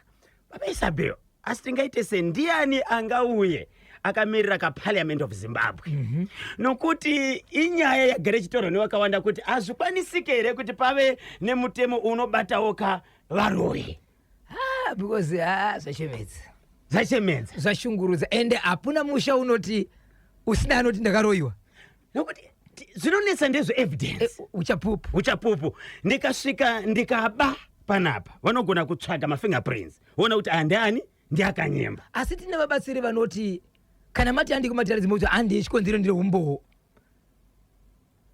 baba Isabel, asi tingaite sendiani angauye akamirira kaParliament of Zimbabwe? Nokuti inyaya yagere chitorwa nevakawanda kuti hazvikwanisike here kuti pave nemutemo unobatawo ka varoyi? Ah, because zvachemedza. Zvachemedza. Zvashungurudza, ende hapuna musha unoti usina anoti ndakaroyiwa. Nokuti zvinonetsa ndezveevidence. Uchapupu. Uchapupu. Ndikasvika ndikaba panapa, vanogona kutsvaga mafingerprints, voona kuti aya ndiani, ndiaKanyemba. Asi tine vabatsiri vanoti kana mati handi kumataridzi, mokuti handi chikonzero, ndire umbowo.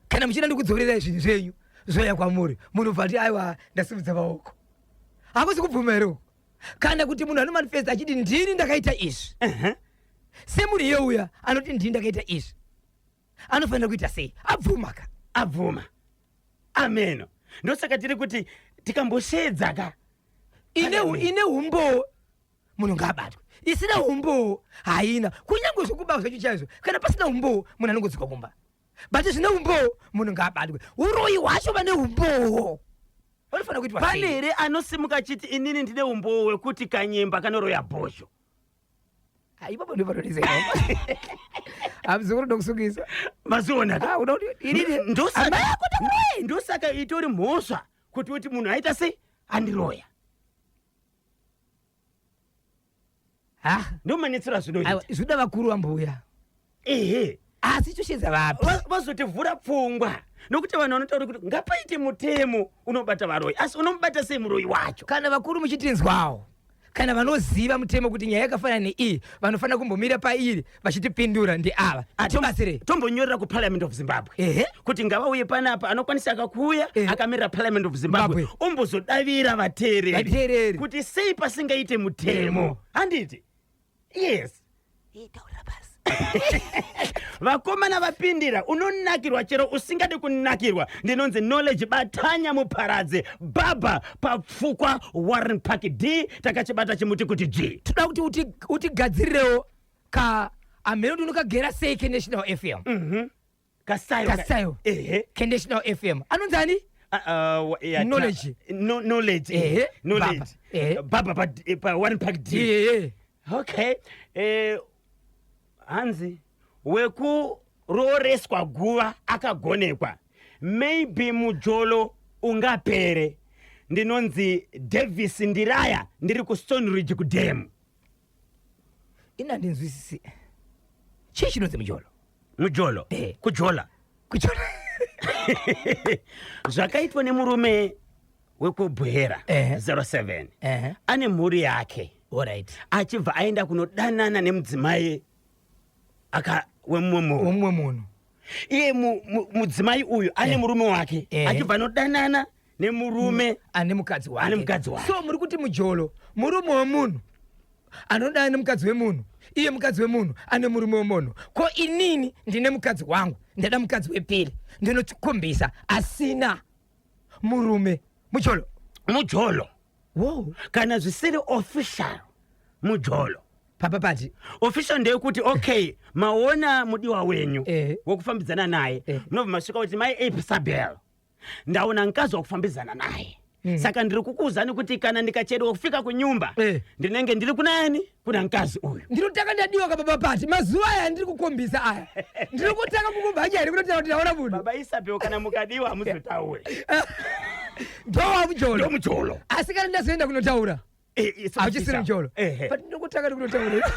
Kana muchida ndikudzorerai zvinhu zvenyu, zvoya kwamuri, munhu bva ati aiwa, ndasimudza maoko. Hakusi kubvuma here uku? Kana kuti munhu anomanifesta achiti ndini ndakaita izvi, semunhu iye uya anoti ndini ndakaita izvi, anofanira kuita sei? Abvuma ka. Abvuma, ameno. Ndosaka tiri kuti tikamboshedza ka. Ine ine umbowo munhu ngaabatwe, isina umbowo haina. Kunyange zvekuba zvacho chaizvo, kana pasina umbowo munhu anongodzoka kumba, but zvine umbowo munhu ngaabatwe. Uroyi hwacho vane umbowo vanofanira kuitwa Pane sei? here anosimuka achiti, "Inini ndine umbowo wekuti Kanyemba kanoroya Bhozho"? Ah, ipapo ndipo panonetsa ipapo. Hamuzukuru, ndokusungisa. Maziona ka? Ah, unoda kuti inini Ndosaka amai ako ndakuroyi? Ndosaka itori mhosva kuti uti munhu aita sei, andiroya. Ha. Ndomanetsero azvinoita. Aiwa, zvinoda vakuru vambuya. Ehe. Asi toshedza vapi? Vazotivhura pfungwa, nokuti vanhu vanotaura kuti ngapaite mutemo unobata varoyi, asi unomubata sei muroyi wacho? Kana vakuru muchitinzwawo, kana vanoziva mutemo kuti nyaya yakafanana neiyi vanofanira kumbomira pairi vachitipindura ndeava. Tibatsirei. Tombonyorera kuParliament of Zimbabwe Ehe. kuti ngavauye panapa, anokwanisa akakuuya akamirira Parliament of Zimbabwe, Zimbabwe. ombozodavira vateereri Vateereri. kuti sei pasingaite mutemo, handiti? Yes. Taurira pasi. Vakomana vapindira, unonakirwa chero usingadi kunakirwa. Ndinonzi Knowledge Batanya Muparadze Baba papfukwa Warren Park D, takachibata chimuti kuti G. Toda kuti utigadzirirewo ka amheno kuti unokagera sei keNational FM. Kasayo. Kasayo. Ehe. KeNational FM anonzi ani? Yeah, Knowledge. No, Knowledge. Ehe, Knowledge. Baba. Ehe. Baba pa Warren Park D. Iye. Okay, hanzi wekuroreswa guva akagonekwa, maybe mujolo ungapere. Ndinonzi Davis Ndiraya, ndiri kuStone Ridge kudhemu. Ina ndinzwisisi, chii chinonzi mujolo? Mujolo? Eh. Kujola. Kujola. Zvakaitwa nemurume wekuBwera 07, ane mhuri yake, achibva aenda kunodanana nemudzimai aka wemumwe munhu. Womumwe munhu. Iye mudzimai uyu ane murume wake, achibva anodanana nemurume ane mukadzi wake. Ane mukadzi wake. So muri kuti mujolo murume wemunhu anodana nemukadzi wemunhu, iye mukadzi wemunhu ane murume wemunhu. Ko inini ndine mukadzi wangu, ndada mukadzi wepiri, ndinotikombisa asina murume, mujolo? Mujolo. Wow. Kana zvisiri official, mujolo. Papa pati. Official ndeyekuti, okay, maona mudiwa wenyu wekufambidzana naye, munobva masvika kuti, "Mai Isabel, ndaona mukadzi wakufambidzana naye, saka ndiri kukuuzani kuti kana ndikachedwa kufika kunyumba, ndinenge ndiri kunani, kuna mukadzi uyu." Ndinotanga ndadiwa kababa pati. Mazuva aya ndiri kukombisa aya, ndiri kutanga kukubhanya here kunotaura kuti ndaona munhu? Baba Isabel, kana mukadiwa hamuzotauri. Ndowa mujolo? Ndo mujolo. Asi kana ndazoenda kunotaura, It's hauchisiri official. mujolo? Ehe. But ndinokutanga ndikunotaura.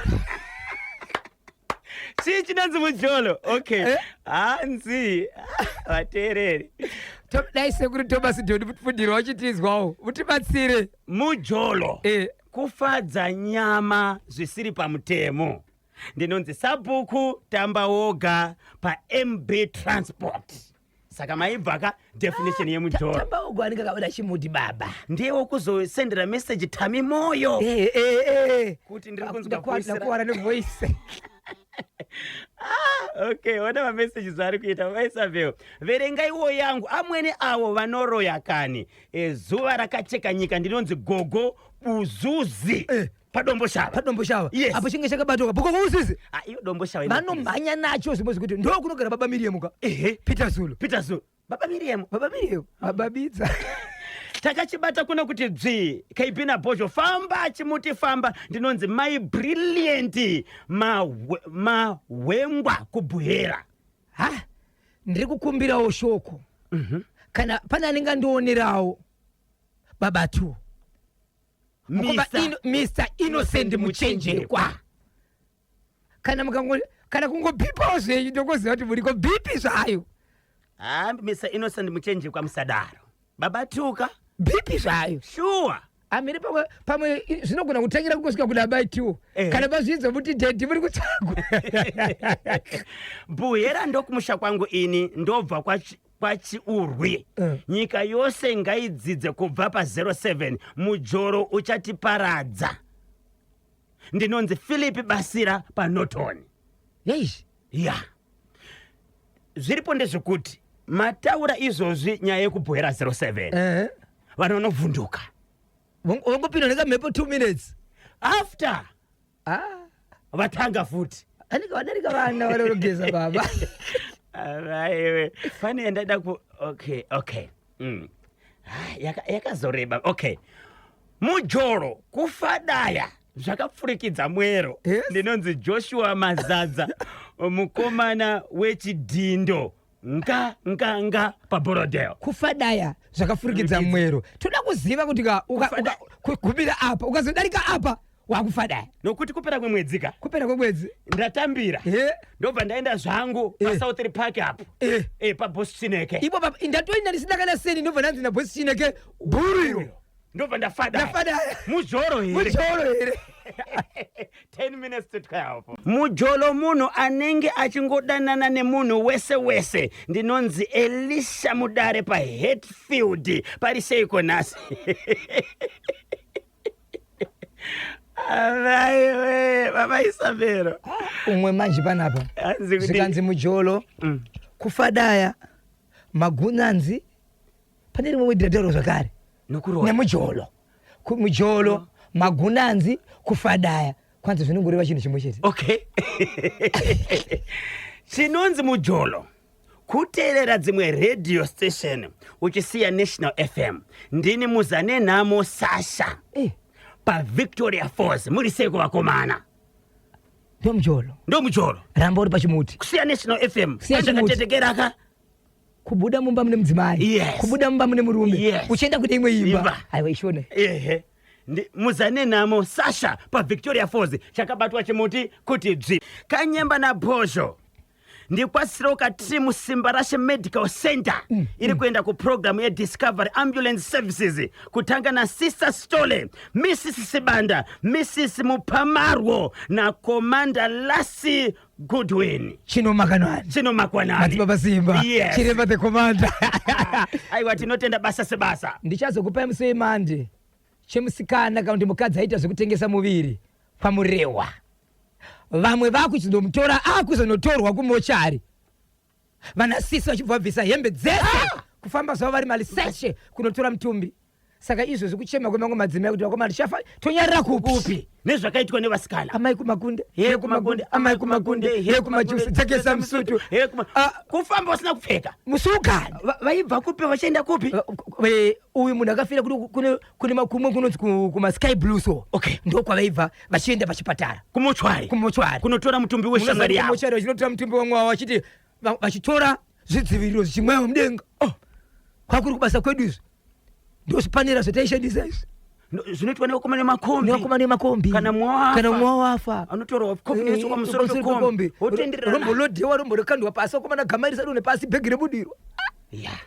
Chii chinonzi mujolo? Okay. Hanzi vateereri, Dai sekuru Thomas Doni Fundiro wachitizwawo, utibatsire. Mujolo kufadza nyama zvisiri pamutemo. Ndinonzi Sabhuku Tamba Woga paMB Transport. Saka maibva ka definition yemujolo. Tamba Woga anenge akabata chimuti baba. Ndiye wokuzosendera meseji Tami Moyo kuti ndiri kunzwa voice. Ndakuwara nevoice. Okay, ona mameseji ari kuita vaIsabel. Verengaiwo yangu, amwene avo vanoroya kani. Zuva rakacheka nyika. Ndinonzi Gogo Buzuzi paDombo Shava. PaDombo Shava. Yes. Apo chinge chakabatwa gogo Buzuzi. Ah, iyo Dombo Shava inopisa. Vanomhanya nacho zvimwe zvekuti ndo kunogara baba Miriam ka. Ehe. Peter Zulu. Peter Zulu, baba Miriam. Baba Miriam, baba Bidza. Takachibata kuno kuti dzvi. KB naBhozho, famba chimuti famba. Ndinonzi Mai Brilliant Mahwengwa kuBuhera. Ha, ndiri kukumbirawo shoko, kana pane anenge andionerawo baba two. Mukoma. Mr. Mr Innocent Muchenjekwa, kana mukango kana kungobhipawo zvenyu, ndokuziva kuti muriko, bhipi zvayo. Ha, Mr Innocent Muchenjekwa, musadaro baba tuka. Bhipi zvayo. Shuwa. Amiri pamwe pamwe zvinogona kutangira kungosvika kuna baitiwo. Kana mazvinzwa muti daddy muri kutsvagwa. Buhera ndokumusha kwangu, ini ndobva kwaChiurwi. Nyika yose ngaidzidze kubva pa07, mujoro uchatiparadza. Ndinonzi Philip Basira paNorton. Yeish. Ya, zviripo ndezvekuti mataura izvozvi nyaya yekuBuhera 07, vanhu vanovhunduka. Wongopinda nekamhepo 2 minutes. After Ah, vatanga futi. Anenge vadarika vana varorogeza baba. Aiwe, pane yandada ku okay. Ah, yakazoreba. Okay, mujolo kufadaya zvakapfurikidza mwero. Ndinonzi Joshua Mazadza, mukomana wechidhindo, nga nga nga paBorrowdale. Kufadaya zvakafurikidza mwero, toda kuziva kuti ka kugumira apa, ukazodarika apa wakufadaya. Nokuti kupera kwemwedzi ka. Kupera kwemwedzi. Ndatambira, ndobva ndaenda zvangu paSouth Park apo, paBoss Chineke. Ipo ndatoenda ndisina kana seni, ndobva ndanzi naBoss Chineke, bhuriro. Ndobva ndafadaya. Ndafadaya. Mujolo here? Mujolo here? 10 minutes to 12. Mujolo munhu anenge achingodanana nemunhu wese wese. Ndinonzi Elisha Mudare paHatfield. Pari seiko nhasi? Avaiwe, baba Isabero. Umwe manje panapa. Hanzi kuti- Zvikanzi mujolo kufadaya magunanzi, pane rimwe wedhiratauro zvakare. Nokuroya. Nemujolo. Mujolo, magunanzi, kufadaya, kwanzi zvinongoreva chinhu chimwe chete. Okay, chinonzi mujolo kuteerera dzimwe radio station uchisiya National FM. Ndini Muzane Nhamo Sasha paVictoria Falls. Muri seiko vakomana? Ndo mujolo. Ndo mujolo. Ramba uri pachimuti. Kusiya National FM. Kusiya chimuti. Andakatetekeraka. Kubuda mumba mune mudzimai, kubuda mumba mune murume, uchienda kune imwe imba. Imba. Aiwa, ishona. Ehe. Muzane Nhamo Sasha paVictoria Falls. Chakabatwa chimuti kuti dzvi. Kanyemba naBhozho, ndikwasiroka. Tiri muSimba Rashe Medical Center, iri kuenda kuprogramu yeDiscovery Ambulance Services, kutanga naSister Stole, Mrs Sibanda, Mrs Mupamarwo naCommander Lasi Goodwin. Chino makanwani. Chino makwanani. Madzibaba Simba. Yes. Chiremba the commander. Aiwa, tinotenda basa sebasa. Ndichazokupai musi wemande chemusikana kana kuti mukadzi aita zvekutengesa muviri paMurewa. Vamwe vakuchizomutora, akuzonotorwa kumochari, vanasisi vachibva vabvisa hembe dzese, kufamba zvavo vari maliseshe kunotora mutumbi. Saka izvozvi kuchema kwemamwe madzimai kuti vakomana tichafa tonyarira kupi? Kupi nezvakaitwa nevasikana? Amai kumakunde. He kumakunde. Amai kumakunde, he kumajusi, dzekesa musutu. He kuma- Ah. Kufamba usina kupfeka. Musukani. Vaibva kupi vachienda kupi? Uyu munhu akafira kune makumwe kunonzi kumaSky Blue so. Ndokwavaibva vachienda pachipatara. Kumochwari. Kumochwari. Kunotora mutumbi weshamwari yavo. Kumochwari vachinotora mutumbi wamwe wavo, vachiti vachitora zvidziviriro zvichimwewo mudenga. Oh, kwakuri kubasa kwedu izvi, ndozvipanera zvataishandisa izvi. Zvinoitwa nevakomana nemakombi. Nevakomana nemakombi. Kana mumwe wafa. Kana mumwe wafa. Anotorwa coffin yoiswa pamusoro pekombi, wotenderera. Rombolodhewa, romborokandwa pasi, vakomana gama risadonhe pasi, bhegi rebudirwa. Yeah.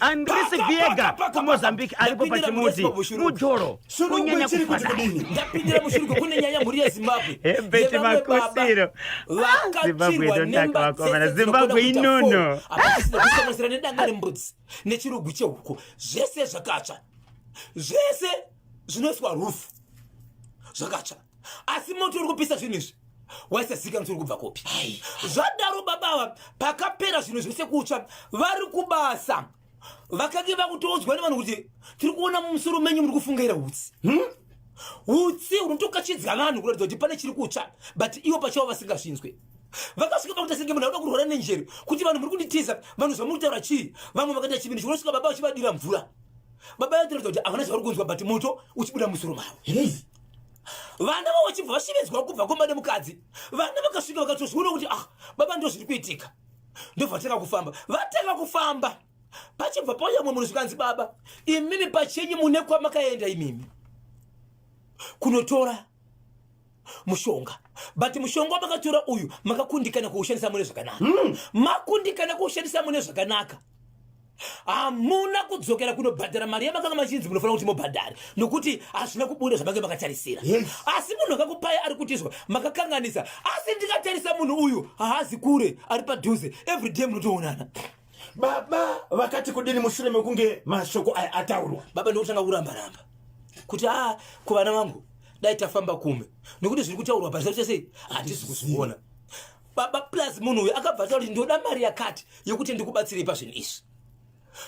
Andris Viega kuMozambique aripo pachimuti. Mujolo kunyanya Chiri kuti kufadaya. kudini? Ndapindira mushuruko kune nyaya mhuri yeZimbabwe. Hebeti Yevamwe baba Makusiro. Ah, Zimbabwe vakatsvirwa inonaka nemba vakomana. dzese Zimbabwe dzinokwana kuita inono. four. Apa tisina kusanganisira nedanga rembudzi nechirugwi chehuku, zvese zvakatsva, zvese zvinoiswa rufu zvakatsva. Asi moto uri kupisa zvinhu izvi waisazikanwa kuti uri kubva kupi. Zvadaro babava, pakapera zvinhu zvese kutsva, vari kubasa vakange vakutoudzwa nevanhu kuti tiri kuona mumusoro menyu muri kufungaira utsi, Utsi hunotokachidzwa vanhu kuratidza kuti pane chiri kutsva, but ivo pachavo vasingazvinzwe. Vakasvika pakuita senge munhu anoda kurwara nenjere, kuti vanhu muri kunditiza, vanhu zvamuri kutaura chii? Vamwe vakaita chivindi chinosvika baba vachivadira mvura. Baba vatoratidza kuti havana zvavari kunzwa, but moto uchibuda musoro mavo. Vana vavo vachibva vashevedzwa kubva kumba nemukadzi. Vana vakasvika vakatozviona kuti ah, baba, ndo zviri kuitika. Ndobva vatanga kufamba. Vatanga kufamba, pachibva pauya mumwe munhu, zvikanzi, baba, imimi pachenyu mune kwamakaenda imimi kunotora mushonga, but mushonga wamakatora uyu makakundikana kuushandisa mune zvakanaka. Makundikana kuushandisa mune zvakanaka, hamuna kudzokera kunobhadhara mari yamakanga machinzi munofanira kuti mubhadhare, nokuti hazvina kubuda zvamange makatarisira. Asi munhu akakupai ari kutizwa makakanganisa. Asi ndikatarisa munhu uyu haazi kure, ari padhuze, everyday munotoonana. Baba vakati kudini mushure mekunge mashoko aya ataurwa? Baba ndokutanga kuramba-ramba kuti a kuvana vangu dai tafamba kumwe, nokuti zviri kutaurwa pazita sei handisi kuzviona baba. Plus munhu uyu akabva ataura kuti ndoda mari yakati yekuti ndikubatsirei pazvinhu izvi.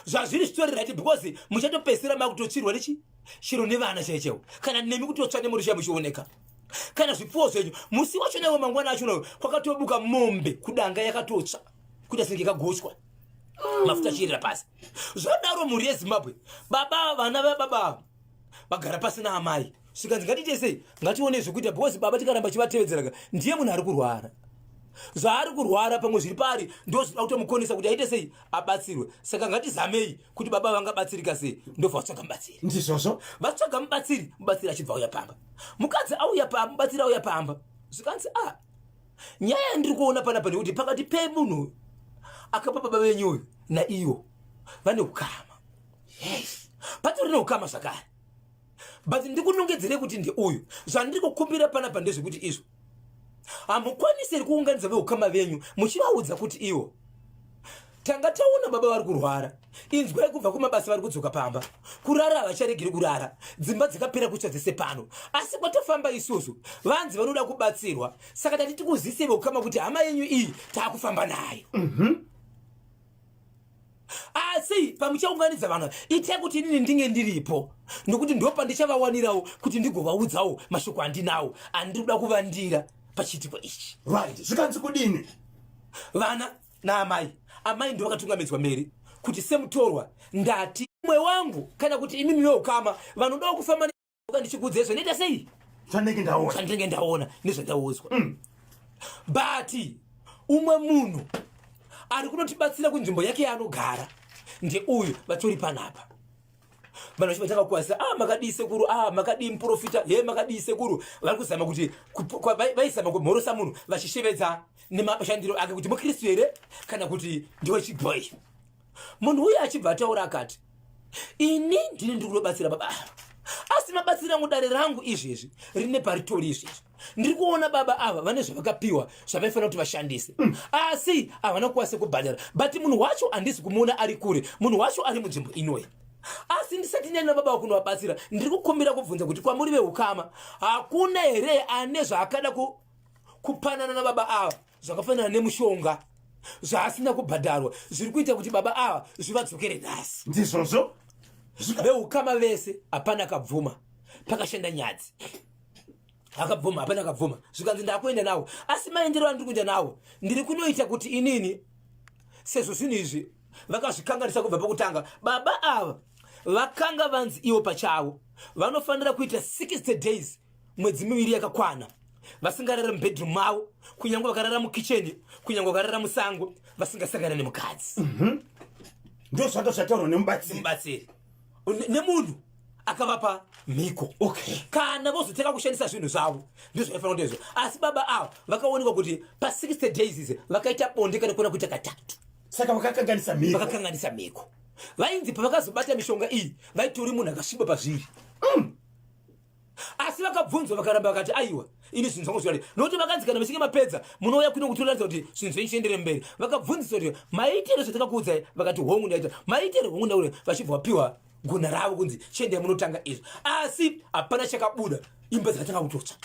Zvazviri zvitori right because muchatopedzisira makutotsvirwa nechi chero nevana chaichaiwo, kana nemi kutotsva nemurisha muchioneka, kana zvipfuwo zvenyu. Musi wacho naiwo mangwana acho nawo kwakatobuka mombe kudanga yakatotsva kuita senge yakagochwa, mafuta achiyerera pasi. Zvadaro, mhuri yeZimbabwe, baba, vana vababa vagara pasina amai, zvikanzi ngatiite sei? Ngatione zvekuita, because baba tikaramba chivatevedzera, ndiye munhu ari kurwara. Zvaari kurwara pamwe zviri paari ndo zvinoda kutomukonesa kuti aite sei, abatsirwe. Saka ngatizamei kuti baba vangabatsirika sei. Ndobva vatsvaga mubatsiri. Ndizvozvo. Vatsvaga mubatsiri, mubatsiri achibva auya pamba. Mukadzi auya pamba, mubatsiri auya pamba, zvikanzi, a nyaya yandiri kuona panapa ndekuti pakati pemunhu akapa baba venyu uyu naiwo vane ukama. Yes, patori neukama zvakare, but ndikunongedzere kuti ndeuyu. Zvandiri kukumbira panapa ndezvekuti izvo hamukwanisi ri kuunganidza veukama venyu muchivaudza kuti iwo tanga taona baba vari kurwara, inzwai, kubva kumabasa vari kudzoka pamba, kurara havacharegeri kurara, dzimba dzakapera kutsva dzese pano, asi kwatafamba isusu vanzi vanoda kubatsirwa. Saka tati tikuzise veukama kuti hama yenyu iyi taakufamba nayo. Asi pamuchaunganidza vanhu, itai kuti inini ndinge ndiripo, nokuti ndo pandichavawanirawo kuti ndigovaudzawo mashoko andinawo andiri kuda kuvandira pachiitiko ichi. Right, zvikanzi kudini? Vana naamai, amai ndo vakatungamidzwa mberi kuti semutorwa ndati mumwe wangu kana kuti imimi veukama vanodawo kufamba ndichikuudza zvinoita sei. Zvandinenge ndaona. Zvandinenge ndaona nezvandaudzwa. But umwe munhu ari kunotibatsira kunzvimbo yake yaanogara ndeuyu vatori panapa. Vanhu vachibva takakwazisa, "Ah, makadii sekuru? Ah, makadii muprofita? He, makadii sekuru?" Vari kuzama kuti vaizama kumhorosa munhu vachishevedza nemashandiro ake kuti mukristu here kana kuti ndewechibhoi. Munhu uyu achibva ataura akati, "Ini ndini ndiri kunobatsira baba ava, asi mabatsiro angu, dare rangu izvezvi rine paritori. Izvezvi ndiri kuona baba ava vane zvavakapiwa zvavaifanira kuti vashandise, asi havana kukwanisa kubhadhara. But munhu wacho handisi kumuona, ari kure. Munhu wacho ari munzvimbo inoyi. Asi ndisati ndaenda baba vakunovabatsira, ndiri kukumbira kubvunza kuti kwamuri veukama hakuna here ane zvaakada kupanana nababa ava, zvakafanana nemushonga, zvaasina kubhadharwa, zviri kuita kuti baba ava zvivadzokere nhasi?" Ndizvozvo. Veukama vese hapana akabvuma. Pakashanda nyadzi, akabvuma hapana akabvuma. Zvikanzi, "Ndakuenda nawo, asi maendero andiri kuenda nawo, ndiri kunoita kuti inini, sezvo zvinhu izvi vakazvikanganisa kubva pakutanga, baba ava vakanga vanzi ivo pachavo vanofanira kuita 60 days, mwedzi 2 yakakwana, vasingarara mubedroom mavo, kunyange vakarara mukicheni, kunyange vakarara musango, vasingasangana nemukadzi." Ndo zvanga zvataurwa nemubatsiri. Mubatsiri nemunhu akavapa mhiko. Kana vozotanga kushandisa zvinhu zvavo, ndizvo zvaifanira kuti izvo. Asi baba ava vakaonekwa kuti pa60 days izi vakaita bonde kana kuona kuita katatu. Saka vakakanganisa mhiko. Vakakanganisa mhiko. Vainzi pavakazobata mishonga iyi vaitori munhu akasviba pazviri. Asi vakabvunzwa vakaramba, vakati, "Aiwa, ini zvinhu zvangu zviari." Nokuti vakanzi kana muchinge mapedza munouya kuno kutoratidza kuti zvinhu zvenyu zviendere mberi. Vakabvunziswa kuti maitere zvatakakuudzai, vakati, "Hongu, ndaita." Maitere? "Hongu, ndaura." Vachibva vapiwa gona ravo kunzi chiendai munotanga izvo, asi hapana chakabuda. Imba dzakatanga kutotsva.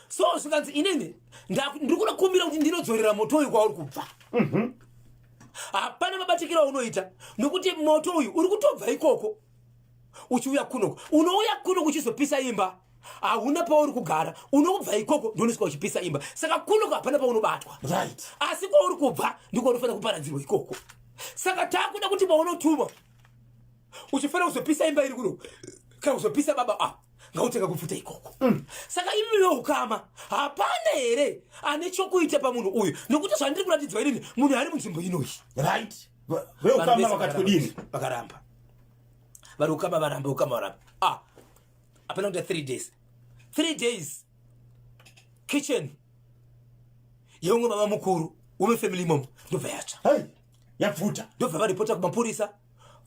So zvikanzi, "Inini ndiri kuda kukumbira kuti ndinodzorera moto uyu kwauri kubva. Hapana mabatikiro aunoita, nokuti moto uyu uri kutobva ikoko uchiuya kunoko. Unouya kuno kuchizopisa imba. Hauna pauri kugara, unobva ikoko ndonosvika uchipisa imba. Saka kunoko hapana paunobatwa. Asi kwauri kubva ndiko unofanira kuparadzirwa ikoko. Saka takuda kuti paunotuma uchifanira kuzopisa imba iri kuno kana kuzopisa baba a ngautanga kupfuta ikoko. Saka imi veukama hapana here ane chokuita pamunhu uyu? Nokuti zvandiri kuratidzwa inini, munhu ari munzvimbo inoyi." Right, veukama vakati kudini? Vakaramba. Vari ukama varamba, ukama varamba. Ah, hapana kuita 3 days, 3 days, kitchen yeumwe baba mukuru wemufamily imomo ndobva yatsva. Hai, yapfuta. Ndobva varipota kumapurisa.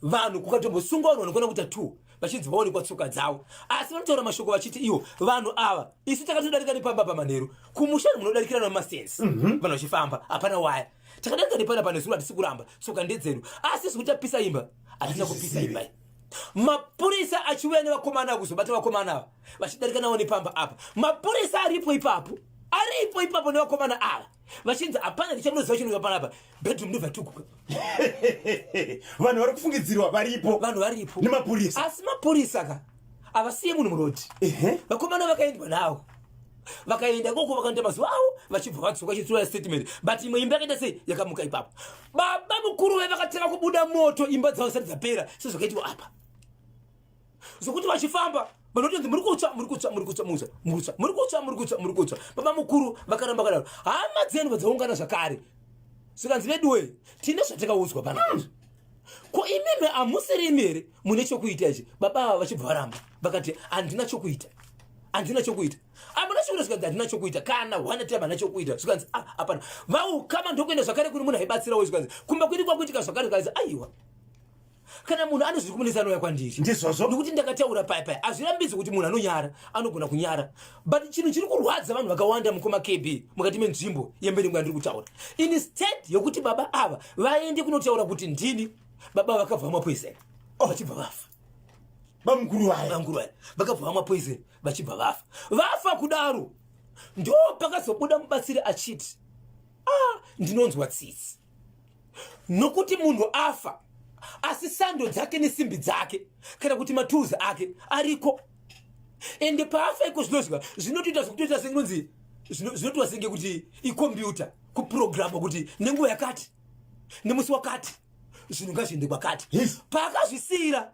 Vanhu kukatombosungwa vanhu vanokwana kuita two, vachinzi vaonekwa tsoka dzavo. Asi vanotaura mashoko vachiti ivo vanhu ava, isu takatodarika nepamba pamanheru. Kumusha munodarikira nemasensi, vanhu vachifamba, hapana waya. Takadarika nepana pane zuro, hatisi kuramba, tsoka ndedzedu, asi zvekuti tapisa imba, hatina kupisa imba iyi. Mapurisa achiuya nevakomana kuzobata vakomana ava vachidarika navo nepamba apa, mapurisa aripo ipapo, aripo ipapo nevakomana ava, vachinzi hapana ndichamunoziva chinoiva panapa. Bedroom ndobva tuguka. Vanhu vari kufungidzirwa varipo. Vanhu varipo. Nemapurisa. Asi mapurisa ka havasiye munhu murodhi. Vakomana vakaendwa navo. Vakaenda ikoko vakaenda mazuva avo vachibva vadzoka vachitora statement. But imwe imba yakaita sei yakamuka ipapo. Baba mukuru vai vakatanga kubuda moto imba dzavo dzisati dzapera sezvakaitwa apa. Zvokuti vachifamba vanotonzi muri kutsva muri kutsva muri kutsva muri kutsva muri kutsva muri kutsva muri kutsva. Baba mukuru vakaramba vakadaro. Hama dzenu vadzaungana zvakare. Zvikanzi veduwe tine zvatakaudzwa panapa. Ko imimi hamusirimi here mune chokuita ichi? Baba ava vachibva varamba vakati handina chokuita, handina chokuita, hamuna chokuita. Zvikanzi handina chokuita kana hwana time handina chokuita. Zvikanzi ah, hapana. Vaukama ndokuenda zvakare kune munhu aibatsirawo. Zvikanzi kumba kwedu kwakuitika zvakare. Zvikanzi aiwa, kana munhu ane zviri kumunetsa anouya kwandiri. Ndizvozvo. Nekuti ndakataura paya paya, hazvirambidzi kuti munhu anonyara anogona kunyara, but chinhu chiri kurwadza vanhu vakawanda mukoma KB mukati menzvimbo yemberengo yandiri kutaura, instead yokuti baba ava vaende kunotaura kuti ndini baba, vakabva vamwa poison vachibva vafa. Bamukuru vaya. Bamukuru vaya vakabva vamwa poison vachibva vafa. Vafa kudaro ndo pakazobuda mubatsiri achiti, ah, ndinonzwa tsitsi nokuti munhu afa asi sando dzake nesimbi dzake kana kuti matools ake ariko. Ende paafa iko zvinozwa zvinotoita zvekutoita sengonzi zvinotoita senge kuti ikombiyuta kuprograma kuti nenguva yakati nemusi wakati zvinhu ngazviende kwakati. Paakazvisiyira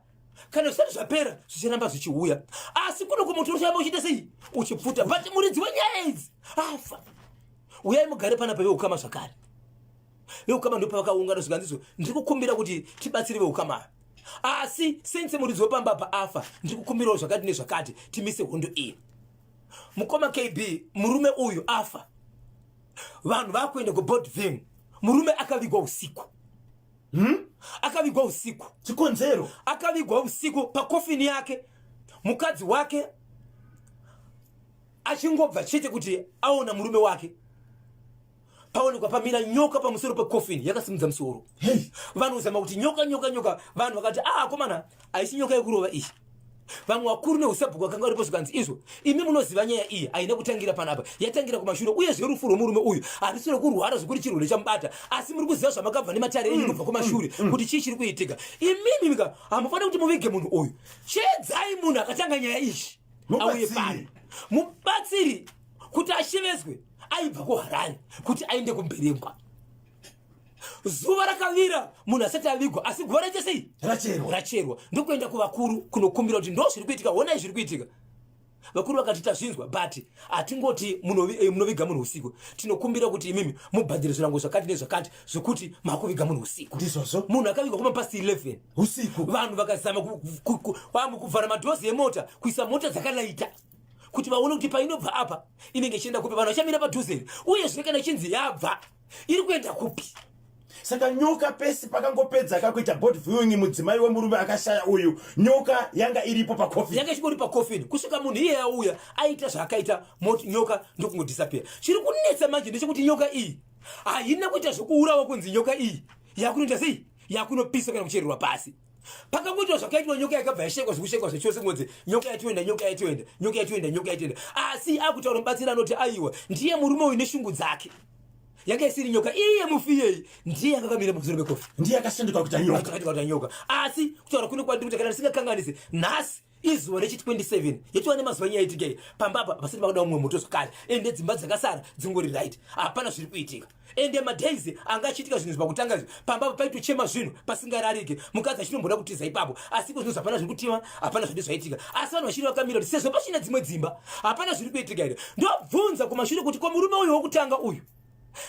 kana zvisati zvapera zvicharamba zvichiuya, asi kuno kumoto ucharamba uchiita sei uchipfuta. But muridzi wenyaya idzi afa. Uyai mugare panapa veukama zvakare. Veukama ndo pavakaungana zvikanzi ndiri kukumbira kuti tibatsire veukama, asi sense muridzi wepamba apa afa, ndiri kukumbirawo zvakati nezvakati timise hondo iyi. Mukoma KB, murume uyu afa, vanhu vakuenda kubody viewing. Murume akavigwa usiku. Akavigwa usiku. Chikonzero? Akavigwa usiku pakofini yake. Mukadzi wake achingobva chete kuti aona murume wake, paonekwa pamira nyoka pamusoro pekofini yakasimudza musoro. Vanhu kuzama kuti nyoka, nyoka, nyoka. Vanhu vakati, ah, akomana, haisi nyoka yekurova iyi. Vamwe vakuru neusabhuku vakanga varipo, zvikanzi izvo imi munoziva nyaya iyi haina kutangira panapa, yatangira kumashure. Uyezve rufu rwemurume uyu harisi rekurwara zvekuri chirwere chamubata, asi muri kuziva zvamakabva nematare enyu kubva kumashure kuti chii chiri kuitika. Imimi mika hamufaniri kuti muvige munhu uyu. Chedzai munhu akatanga nyaya iyi auye pano. Mubatsiri kuti ashevedzwe aibva kuHarare kuti aende kuMberengwa. Zuva rakavira munhu asati avigwa, asi guva raita sei? Racherwa. Racherwa. Ndokuenda kuvakuru kunokumbira kuti ndo zviri kuitika, honai zviri kuitika. Vakuru vakati tazvinzwa, but hatingoti munoviga munhu usiku. Tinokumbira kuti imimi mubhadhire zvirango zvakati nezvakati zvekuti makuviga munhu usiku. Ndizvozvo. Munhu akavigwa kuma past 11 usiku. Vanhu vakazama kuvhara madhozi emota, kuisa mota dzakalaita kuti vaone kuti painobva apa inenge ichienda kupi. Vanhu vachamira padhuze here? Uyezve kana ichinzi yabva iri kuenda kupi? Saka nyoka pesi pakangopedza kakuita body viewing mudzimai wemurume akashaya uyu, nyoka yanga iripo pacoffin. Yanga ichingori pacoffin kusvika munhu iye auya aita zvaakaita, nyoka ndokungodisappear. Chiri kunetsa manje ndechekuti nyoka iyi haina kuita zvekuurawa kunzi nyoka iyi yakunoita sei, yakunopisa kana kuchererwa pasi. Pakangoitwa zvakaitwa nyoka yakabva yashekwa zvekushekwa zvechose, kungonzi nyoka yatoenda, nyoka yatoenda, nyoka yatoenda, nyoka yatoenda. Asi akutaura mubatsiri anoti aiwa, ndiye murume uyu neshungu dzake, yanga isiri nyoka iye mufi iyei, ndiye akakamira pamusoro pekofi. Ndiye akashanduka kuita nyoka. Akati nyoka. Asi kutaura kuno kwandiri kuti kana ndisingakanganisi, nhasi izuva rechi 27 yatova nemazuva nyaya itikei pamba apa vasati vakuda mumwe moto zvakare. Ende dzimba dzakasara dzingori right, hapana zviri kuitika. Ende madays anga achiitika zvinhu zvakutanga izvi pamba apa paitochema zvinhu pasingararike, mukadzi achitomboda kutiza ipapo. Asi iko zvinhu hapana zviri kutima, hapana zvati zvaitika, asi vanhu vachiri vakamira kuti sezvo pachina dzimwe dzimba hapana zviri kuitika here. Ndobvunza kumashure kuti ko murume uyu wokutanga uyu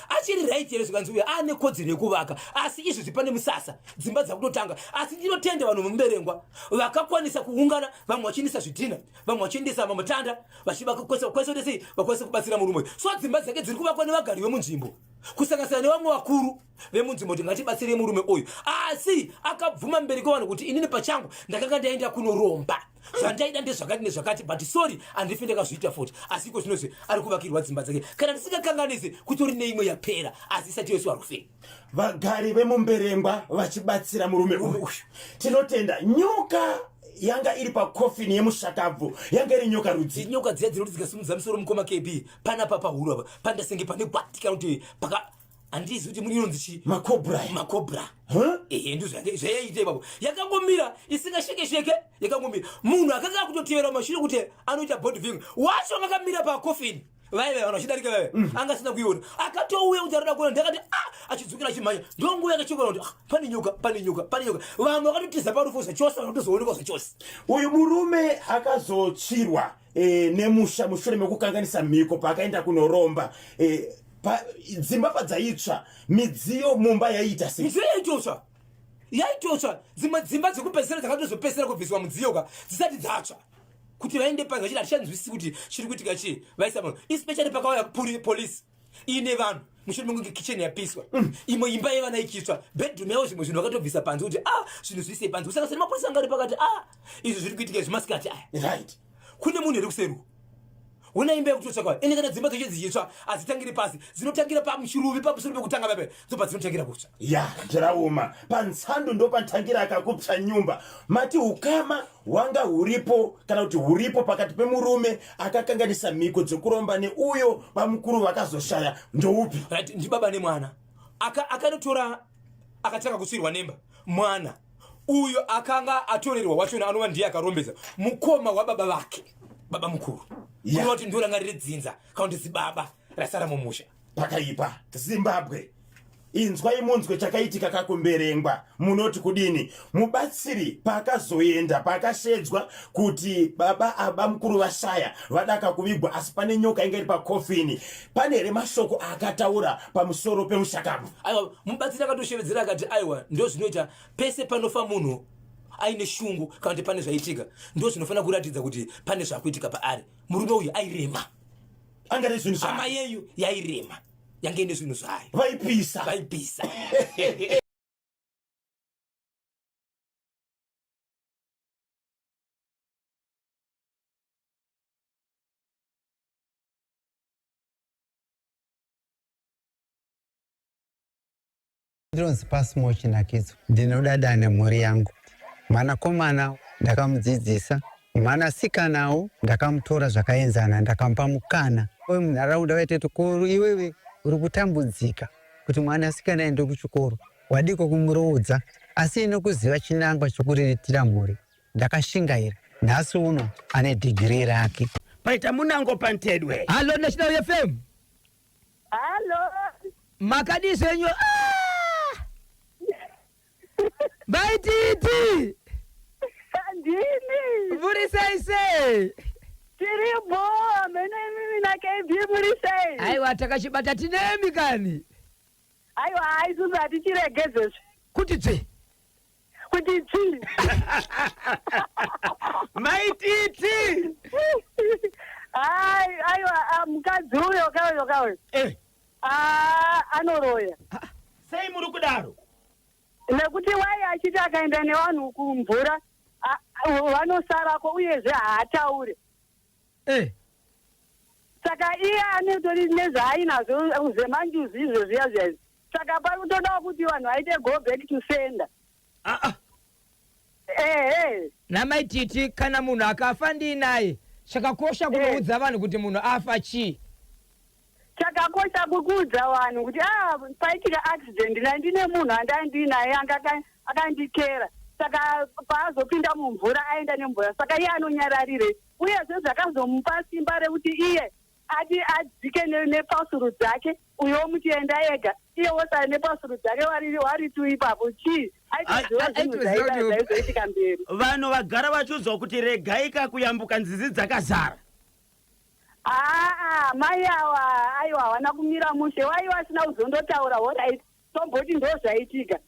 achiri right here? Zvikanzi uyu ane kodzero yekuvaka, asi izvozvi pane musasa dzimba dzakutotanga. Asi ndinotenda vanhu vemuMberengwa vakakwanisa kuungana, vamwe vachiendesa zvidhina, vamwe vachiendesa mamutanda, vachivakwanisa kuti sei vakwanise kubatsira murume uyu. So dzimba dzake dziri kuvakwa nevagari vemunzvimbo, kusanganisira nevamwe vakuru vemunzvimbo, kuti ngatibatsirei murume uyu. Asi akabvuma mberi kwevanhu kuti inini pachangu ndakanga ndaenda kunoromba, zvandaida ndezvakati nezvakati, but sorry, handifi ndakazviita futi. Asi iko zvinozvi ari kuvakirwa dzimba dzake, kana ndisingakanganisi kutori neimwe yapera asi isati yoiswa roofing. Vagari vemuMberengwa vachibatsira murume uyu, tinotenda. Nyoka yanga iri pakofini yemushakabvu yanga iri nyoka rudzi? Nyoka dziya dzinoti dzikasimudza musoro, mukoma KB, panapa pahuro apa pandasenge pane gwati kana kuti paka. Handizivi kuti muni inonzi chii. Macobra. Macobra. Huh? Ehe, ndizvo zvayaiita ipapo. Yakangomira isingashekesheke, yakangomira. Munhu akanga akutotevera mumashure kuti anoita body viewing wacho anga akamira pacoffin, vaive vanhu vachidarika vaive anga asina kuiona, akatouya kuti arikuda kuona. Ndakati a achidzokera achimhanya, ndonguva yakachokera kuti, "Ah, pane nyoka, pane nyoka, pane nyoka." Vanhu vakatotiza parufu zvachose, vanhu kutozoonekwa zvachose. Uyu murume akazotsvirwa nemusha mushure mekukanganisa mhiko paakaenda kunoromba. Dzimba padzaitsva, midziyo mumba yaiita sei? Midziyo yaitotsva, yaitotsva. Dzimwe dzimba dzekupedzisira dzakatozopedzisira kubviswa mudziyo ka dzisati dzatsva, kuti vaende panze vachiti hatichanzwisisi kuti chiri kuitika chii. Vaisa vanhu, especially pakauya police iine vanhu mushure mekunge kitchen yapiswa, imwe imba yevana ichitsva, bedroom yavo, zvimwe zvinhu vakatobvisa panze kuti a zvinhu zviise panze. Saka seni mapurisa anga ari pakati, a izvi zviri kuitika izvi masikati aya. Kune munhu here kuseruko? Hona imba yekutotsvaka. Ende kana dzimba dzacho dzichitsva, hadzitangiri pasi, dzinotangira pamuchiruvi, pamusoro pekutanga pape, dzobva dzinotangira kutsva. Ya, ndiraoma pantsando ndopantangira akakupsa nyumba. Mati ukama hwanga huripo kana kuti huripo pakati pemurume akakanganisa mhiko dzekuromba neuyo bamukuru vakazoshaya ndoupi? Right, ndibaba nemwana. Akanotora akatanga kusvirwa nemba mwana uyo akanga atorerwa wachona, anova ndiye akarombedza, mukoma wababa vake, baba mukuru. Kureva kuti ndoranga riri dzinza kana kuti zibaba rasara mumusha. Pakaipa. Zimbabwe, inzwai munzwe chakaitika kakumberengwa. Munoti kudini? Mubatsiri paakazoenda, paakashedzwa kuti baba aba mukuru vashaya, vadaka kuvigwa, asi pane nyoka inga iri pakofini, pane here mashoko aakataura pamusoro pemushakabvu? Aiwa, mubatsiri akatoshevedzera akati, aiwa, ndo zvinoita pese panofa munhu aine shungu kana kuti pane zvaitika, ndo zvinofanira kuratidza kuti pane zvakuitika paari. Murume uyu airema. Anga nezvinhu zvayo. Hama yeyu yairema, yange ine zvinhu zvayo. Vaipisa. Vaipisa. Ndinonzi Passmore Chinakidzo. Ndinodada nemhuri yangu. Mwanakomana ndakamudzidzisa, mwanasikanawo ndakamutora zvakaenzana, ndakamupa mukana. Munharaunda vaitoti ko iwewe uri kutambudzika kuti mwanasikana aende kuchikoro, wadiko kumuroodza? Asi ini kuziva chinangwa chokuriritira mhuri, ndakashingaira. Nhasi uno ane dhigirii rake. Paita munango pantedwe. Hallo National FM. Hallo. Makadii zvenyu? Ah! Maititi. Ndini. Muri sei sei? Tiri bho, mene mimi na KB muri sei? Aiwa, takachibata tinemi kani. Aiwa, isusu hatichiregedzezve. Kuti tsvi. Kuti tsvi. Maititi. Ai, aiwa, ah, mukadzi uyo kauyo kauyo. Ah, anoroya. Sei muri kudaro? Nekuti wai achiti akaenda nevanhu kumvura, ah, vanosarako, uyezve haataure. Saka iye anetori nezvaainazvo zvemanjuzu izvo zviya zviya izvi. Saka pari kutodawo kuti vanhu vaite go back to sender. Ah, ah. Ehe. NaMaititi, kana munhu akafa ndiinaye, chakakosha kunoudza vanhu kuti munhu afa chii? Chakakosha kukuudza vanhu kuti ah, paitika accident, ndandine munhu andandinaye anga akandikera, saka paazopinda mumvura aenda nemvura, saka iye anonyararire. Uyezve zvakazomupa simba rekuti iye ati adzike nepasuru dzake, uyo womuti enda ega, iye wosara nepasuru dzake wari tu ipapo chii? Aitoziva zvinhu zvaizoitika mberi. Vanhu vagara vachiudzwa kuti regai kuyambuka nzizi dzakazara. Aa, mai ava aiwa havana kumira mushe, wai vasina kuzondotaura. Alright, tomboti ndo zvaitika.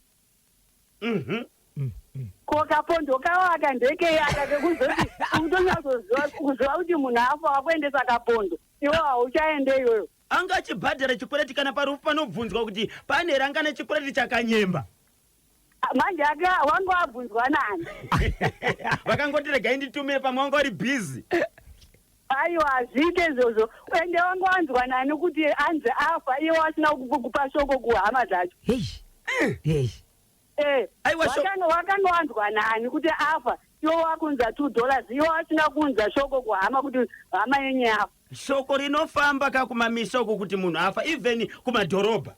Ko kapondo kavo aka ndekei aka kekuzoti kutonyatsoziva kuziva kuti munhu afa wakuendesa kapondo, iwe hauchaende iyoyo? Anga achibhadhara chikwereti. Kana parufu panobvunzwa kuti pane here anga nechikwereti chakanyemba. Manje aka wanga wabvunzwa nani? Vakangoti regai nditumire, pamwe wanga uri busy. Aiwa, hazviite izvozvo. Ende wanga wanzwa nani kuti anzi afa iye wasina kupa shoko kuhama dzacho? Hei. Hei. Aiwa, Wakanga wanzwa nani kuti afa iwe wakunza $2, iwe wasina kuunza shoko kuhama kuti hama yenyu yafa? Shoko rinofamba kakumamisa uku kuti munhu afa, even kumadhorobha.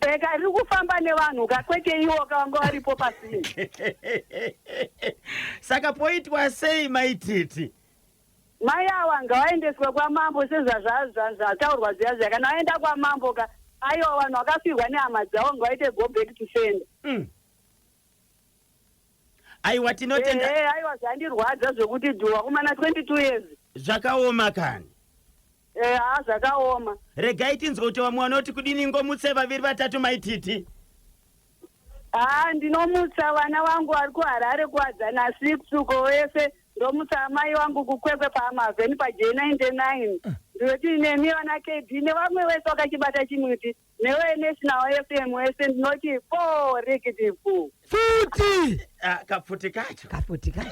Eka riri kufamba nevanhu ka kwete iwo ka vanga varipo pasini. Saka poitwa sei maititi? Mai awa ngavaendeswe kwamambo sezvazvataurwa zviya zviya kana vaenda kwamambo ka aiwa vanhu vakafirwa nehama dzavo ngavaite go back to sender. Aiwa tinotenda. Ehe aiwa zvandirwadza zvekuti dhuwa kumana 22 years. Zvakaoma kani. Eh haa zvakaoma. Regai tinzwe kuti vamwe vanoti kudini ngomutse vaviri vatatu mai Titi. Haa ndinomutsa vana vangu vari kuHarare kuWadzana 6 uko vese ndomutsa amai vangu kuKwekwe paAmavheni paJ99 ndinoti nemi vana KB nevamwe vese vakachibata chimuti Newe National FM wese ndinoti po rikiti pu. Pfuti! Ah, kapfuti kacho. Kapfuti kacho.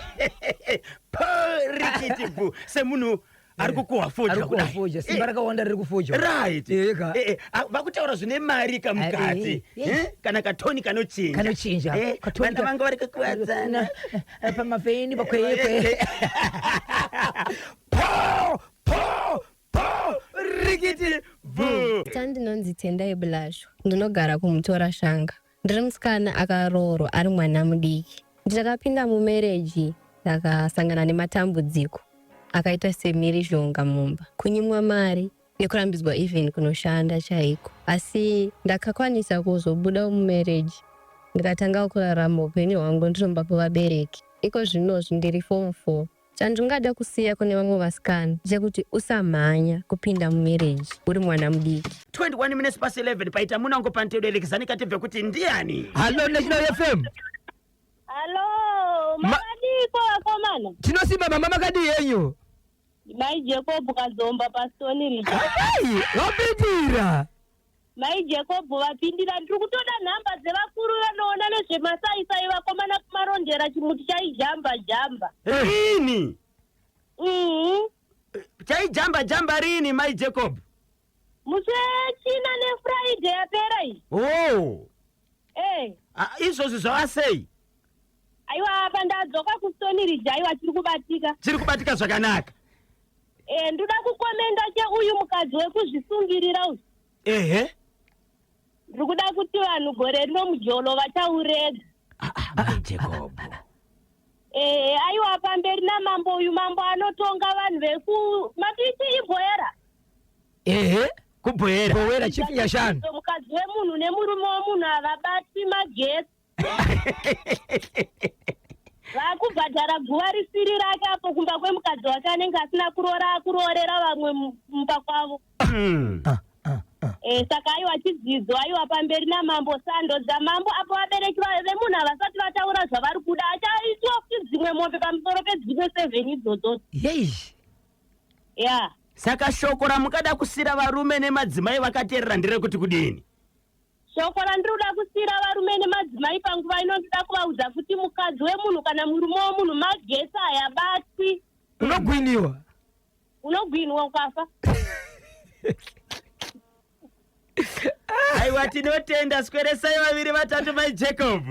Po rikiti pu. Semunhu ari kukuhwa fodya Ari kukuhwa kudai. fodya, simba Eh, rakawanda riri kufodya. Right. Eh, ka. Eh, eh, ah, vakutaura zvine mari kamukati. Eh, eh, Eh, kana katoni kanochinja. Kanochinja. Eh, Katoni vana vanga vari kukuwadzana. Eh, Pamavheni pakwekwe. Po! Po! Po! Rikiti bvu. Zita ndinonzi Tendai Blasho, ndinogara kuMutora Shanga. Ndiri musikana akaroorwa ari mwana mudiki. Ndakapinda mumereji ndakasangana nematambudziko akaita semhirizhonga mumba, kunyimwa mari nekurambidzwa even kunoshanda chaiko. Asi ndakakwanisa kuzobuda mumereji ndikatanga kurarama upenyu hwangu ndiri mumba pevabereki. Iko zvinozvi ndiri form 4. Chandingada kusiya kune vamwe vasikana ndechekuti usamhanya kupinda mumarriage uri mwana mudiki. 21 minutes past 11 paita munango pantedo elekizani katibve kuti ndiani Hallo National FM. Hallo, makadiiko vakomana? Tinosimba mama makadii henyu? Mai Jacob Kazomba paStone Ridge. Ai, vapindira. Mai Jacob vapindira. Ndiri kutoda nhamba dzevakuru vanoona nezvemasaisai vakomana kumarondera chimuti chaijamba jamba. Rini? Mhm. Chaijamba jamba rini mai Jacob? Musi weChina neFriday yapera iyi. Oh. Eh. Ah, izvozvi zvava sei? Aiwa apa ndadzoka kuStone Ridge aiwa chiri kubatika. Chiri kubatika zvakanaka. Eh, ndoda kukomenda cheuyu mukadzi wekuzvisungirira uyu. Ehe. Ndiri kuda kuti vanhu gore rino mujolo vachaurega. Ah, ah, mai Jacob. Eh, aiwa pamberi namambo uyu mambo anotonga vanhu veku matiti ibhoera. Ehe. Kubhoera. Bhowera chief Nyashanu. Mukadzi wemunhu nemurume wemunhu havabati magetsi. Vakubhadhara guva risiri rake apo kumba kwemukadzi wake anenge asina kuroora akuroorera vamwe mumba kwavo. Eh, saka aiwa chidzidzo aiwa pamberi namambo sando dzamambo apo vabereki vemunhu havasati vataura zvavari kuda achaitwa futi dzimwe mombe pamusoro pedzimwe seven idzodzo. Yei. Ya. Saka shoko ramukada kusira varume nemadzimai vakaterera nderekuti kudini? Shoko randiri kuda kusiira varume nemadzimai panguva ino ndoda kuvaudza kuti mukadzi wemunhu kana murume wemunhu magetsi hayabatwi. Unogwiniwa. Unogwinwa ukafa. Aiwa tinotenda sweresai vaviri vatatu mai Jacob.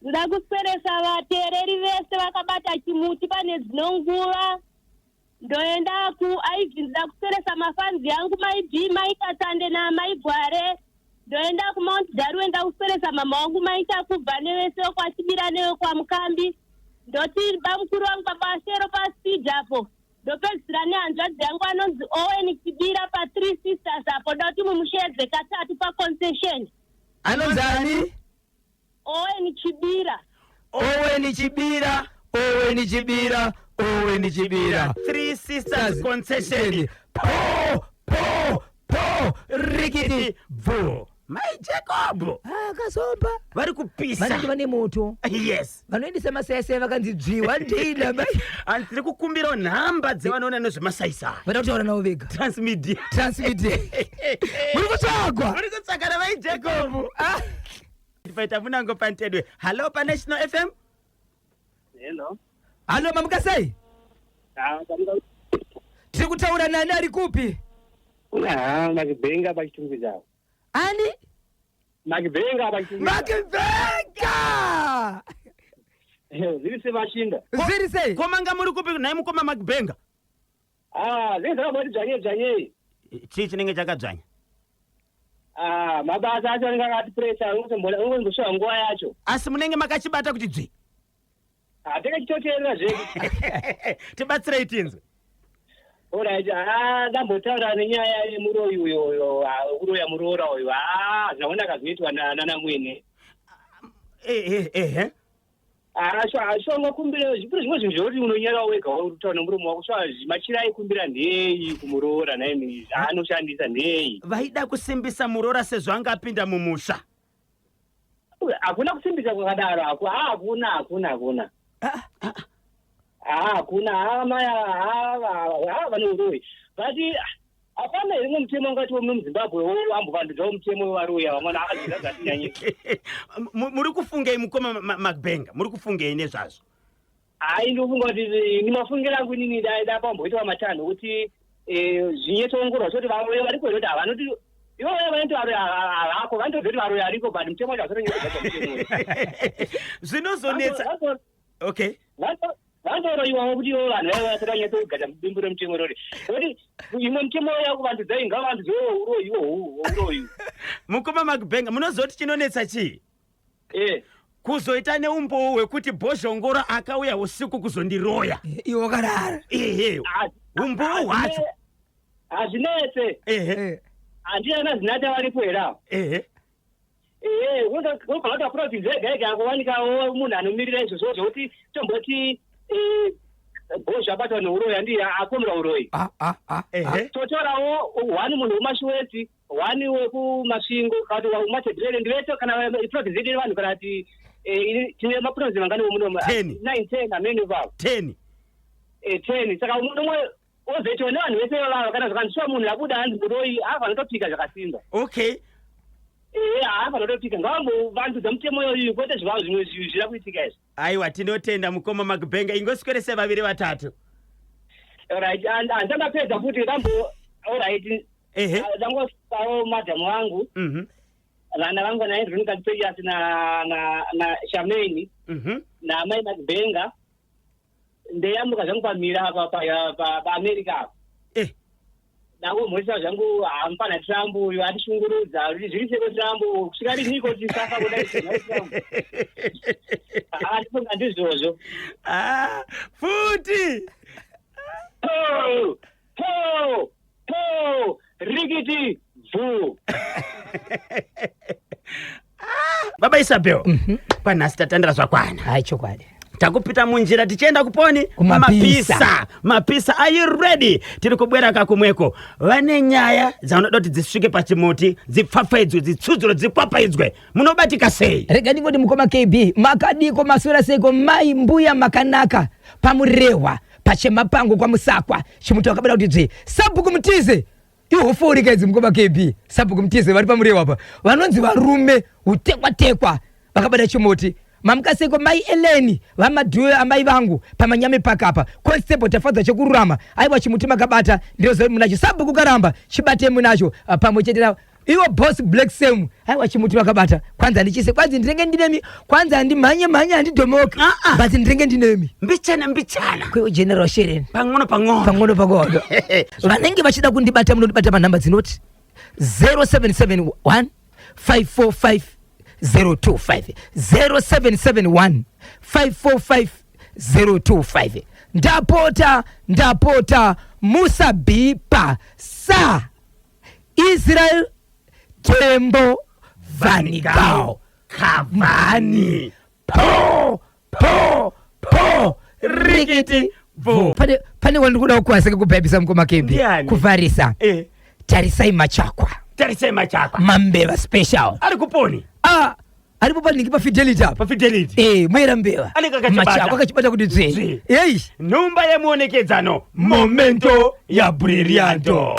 Ndoda kusweresa vateereri vese vakabata chimuti pane dzino nguva. Ndoenda ku Ivy ndoda kusweresa mafanzi yangu mai B, mai Katsande namai Gware. Ndoenda kuMount Darwin ndoda kusweresa mama wangu mai Chakubva nevese vekwaChibira nevekwaMukambi. Ndoti bamukuru vangu baba Shero paspeed apo. Ndopedzisira nehanzvadzi yangu anonzi Owen Chibira paThree Sisters apo. Ndoda kuti mumusheedze katatu paconcession. Anonzi ani? Owen Chibira. Owen Chibira, Owen Chibira, Owen Chibira. Three Sisters Concession. Po, po, po, rikiti, bvu. Mai Jacob. Ah, kasomba. Vari kupisa. Vanenge vane moto. Yes. Vanoendesa masese vakanzi dzviwa ndina mai. And tiri kukumbirawo nhamba dzevanoona nezvemasaisai. Vada kutaura navo vega. Transmedia. Transmedia. Muri kutsvagwa. Muri kutsvagana mai Jacob. Ah. Paita munango pantedwe. Hello pa National FM. Hello. Hello mamuka sei? Ah, tamuka. Tiri kutaura nani ari kupi? Ah, Makibhenga pachitungwiza. Ani? Makibhenga pachitungwiza. Makibhenga! Zviri sei vashinda? Zviri sei? Ko manga muri kupi nhai mukoma Makibhenga? Ah, zviri zvakabati dzvanye dzvanye. Chii chinenge chakadzvanya? Ah, mabasa acho anenge akati pressure, ungomboshuwa nguva yacho. Asi munenge makachibata kuti dzvi. Hatenge chitoteerera zvedu. Tibatsirei tinzwe. Alright, ah, ndambotaura nenyaya yemuroyi uyo uyo, ah, wekuroya muroora uyo. Ah, zvaonaka zvinoitwa nanamwene. Ehe ehe. Ah, swa swa ungakumbira zvipiro zvimwe zvinhu zvekuti unonyara wega utaura nemuromo wako swa machira aikumbira ndei kumuroora nhaimi zvaanoshandisa ndei. Vaida kusimbisa muroora sezvo anga apinda mumusha. Hakuna kusimbisa kwakadaro haku ah, hakuna hakuna hakuna. Ah, hakuna ah, mai ah, ah, vane uroyi but hapana here mumwe mutemo ungati wemuno muZimbabwe ambovandudzawo mutemo wevaroyi ava mwana akazvatinyanyisa. Muri kufungei mukoma Macbenga, muri kufungei nezvazvo? Hayi, ndinofunga kuti ini mafungiro angu inini dapamboitwa matanho kuti zvinyatsoongororwa choti varoyi variko here kuti havanoti ivo vaya vanoti varoyi havako vanotozoti varoyi ariko but mutemo wacho hausatonyatsogadziwa mutemo. Zvinozonetsa. Okay. Vanoroyiwawo kuti ivo vanhu vaiva vasati vanyatsokugadza mudimbu remutemo irori nekuti imwe mutemo yakuvandudza iyi ngavandudzewo uroyi iwohwu uroyi. Mukoma Macbenga, munozoti chinonetsa chii? Kuzoita neumbowo hwekuti Bhozhongora akauya usiku kuzondiroya. Iwe wakarara. Ehe. Umbowo hwacho. Hazvinetse. Ehe. Handina zinata varipo here avo? Ehe. Ehe, unobva kuti province yega yega yakuwanikawo munhu anomirira izvozvo zvekuti tomboti Bhozho abatwa neuroyi handiye akomera uroyi. Ah, ah, ah, Ehe. Totorawo one munhu wemashuweti, one wekuMasvingo kana kuti wekuMatabeleland vese kana province yedu ine vanhu kana kuti tine maprovince mangani muno? 10. 9 10 amene ipapo. 10. 10 saka umwe nomwe ozoitiwa nevanhu vese vavava kana zvakanzwiswa munhu abuda hanzi muroyi haafanira kutopika zvakasimba. Okay. Haafanira kutopika ngavambovandudza mutemo iyoyo kwete zvivavo zvimwe zvira kuitika izvi. Aiwa, tinotenda mukoma Macbenga, ingoswerese vaviri vatatu. Alright, handisandapedza futi ndambo alright. Ehe. Ndangosawo madam vangu. Vana vangu na Andrew Precious na Charmaine. Na amai Macbenga. Ndeyambuka zvangu pamira apa pa America apa. Ndangomhoresa zvangu hamupana Trump uyu atishungurudza zviri seko Trump kusvika riniko tisafa kudai Trump. Handifunga ndizvozvo. Ah, futi. Po, po, po, rikiti bvu. Baba Isabel, panhasi tatandira zvakwana. Hai, chokwadi. Takupita munjira tichienda kuponi Kumapisa. Mapisa. Mapisa, are you ready? Tiri kubwera kakumweko. Vane nyaya dzaunoda kuti dzisvike pachimuti, dzipfapfaidzwe, dzitsudzurwe, dzikwapaidzwe, munobatika sei? Rega ndingoti mukoma KB, makadiko, maswera seiko mai mbuya makanaka pamurehwa pachemapango kwaMusakwa chimuti wakabada kuti dzvi sabhuku mutize ihoforika idzi mukoma KB sabhuku mutize vari pamurehwa apa vanonzi varume utekwa tekwa vakabata chimuti. Mamukaseko mai Eleni vamadhuyo amai vangu pamanyame pakapa constable Tafadzwa chekururama aiwa chimuti makabata ndinoziva munacho sabhuku karamba chibate munacho pamwe chete na iwo boss Black Sam aiwa chimuti vakabata kwanzi handichise kwanzi ndinenge ndinemi kwanzi handimhanye mhanye handidhomoke but ndinenge ndinemi mbichana mbichana kwewo General Sharon pang'ono pang'ono pang'ono pang'ono. Vanenge vachida kundibata munondibata panhamba dzinoti 0771 545 025, 0771 545 025. Ndapota, ndapota, musabhipa sa Israel Tembo Vanikao Kavani po po po rikiti bvo. Pane wandiri kuda kukwasika kubhaibhisa mukoma Kebi Ndiani? kuvharisa. Tarisai Machakwa. Tarisai Machakwa. Mambeva special. Ari kuponi. Ah, aripo panhingi paFidelity apa. PaFidelity. Mwera mbeva. Anenge akachibata. Machakwa akachibata kuti dzve. Dzve. Ei. Nhumba yemuonekedzano, momento ya brillianto.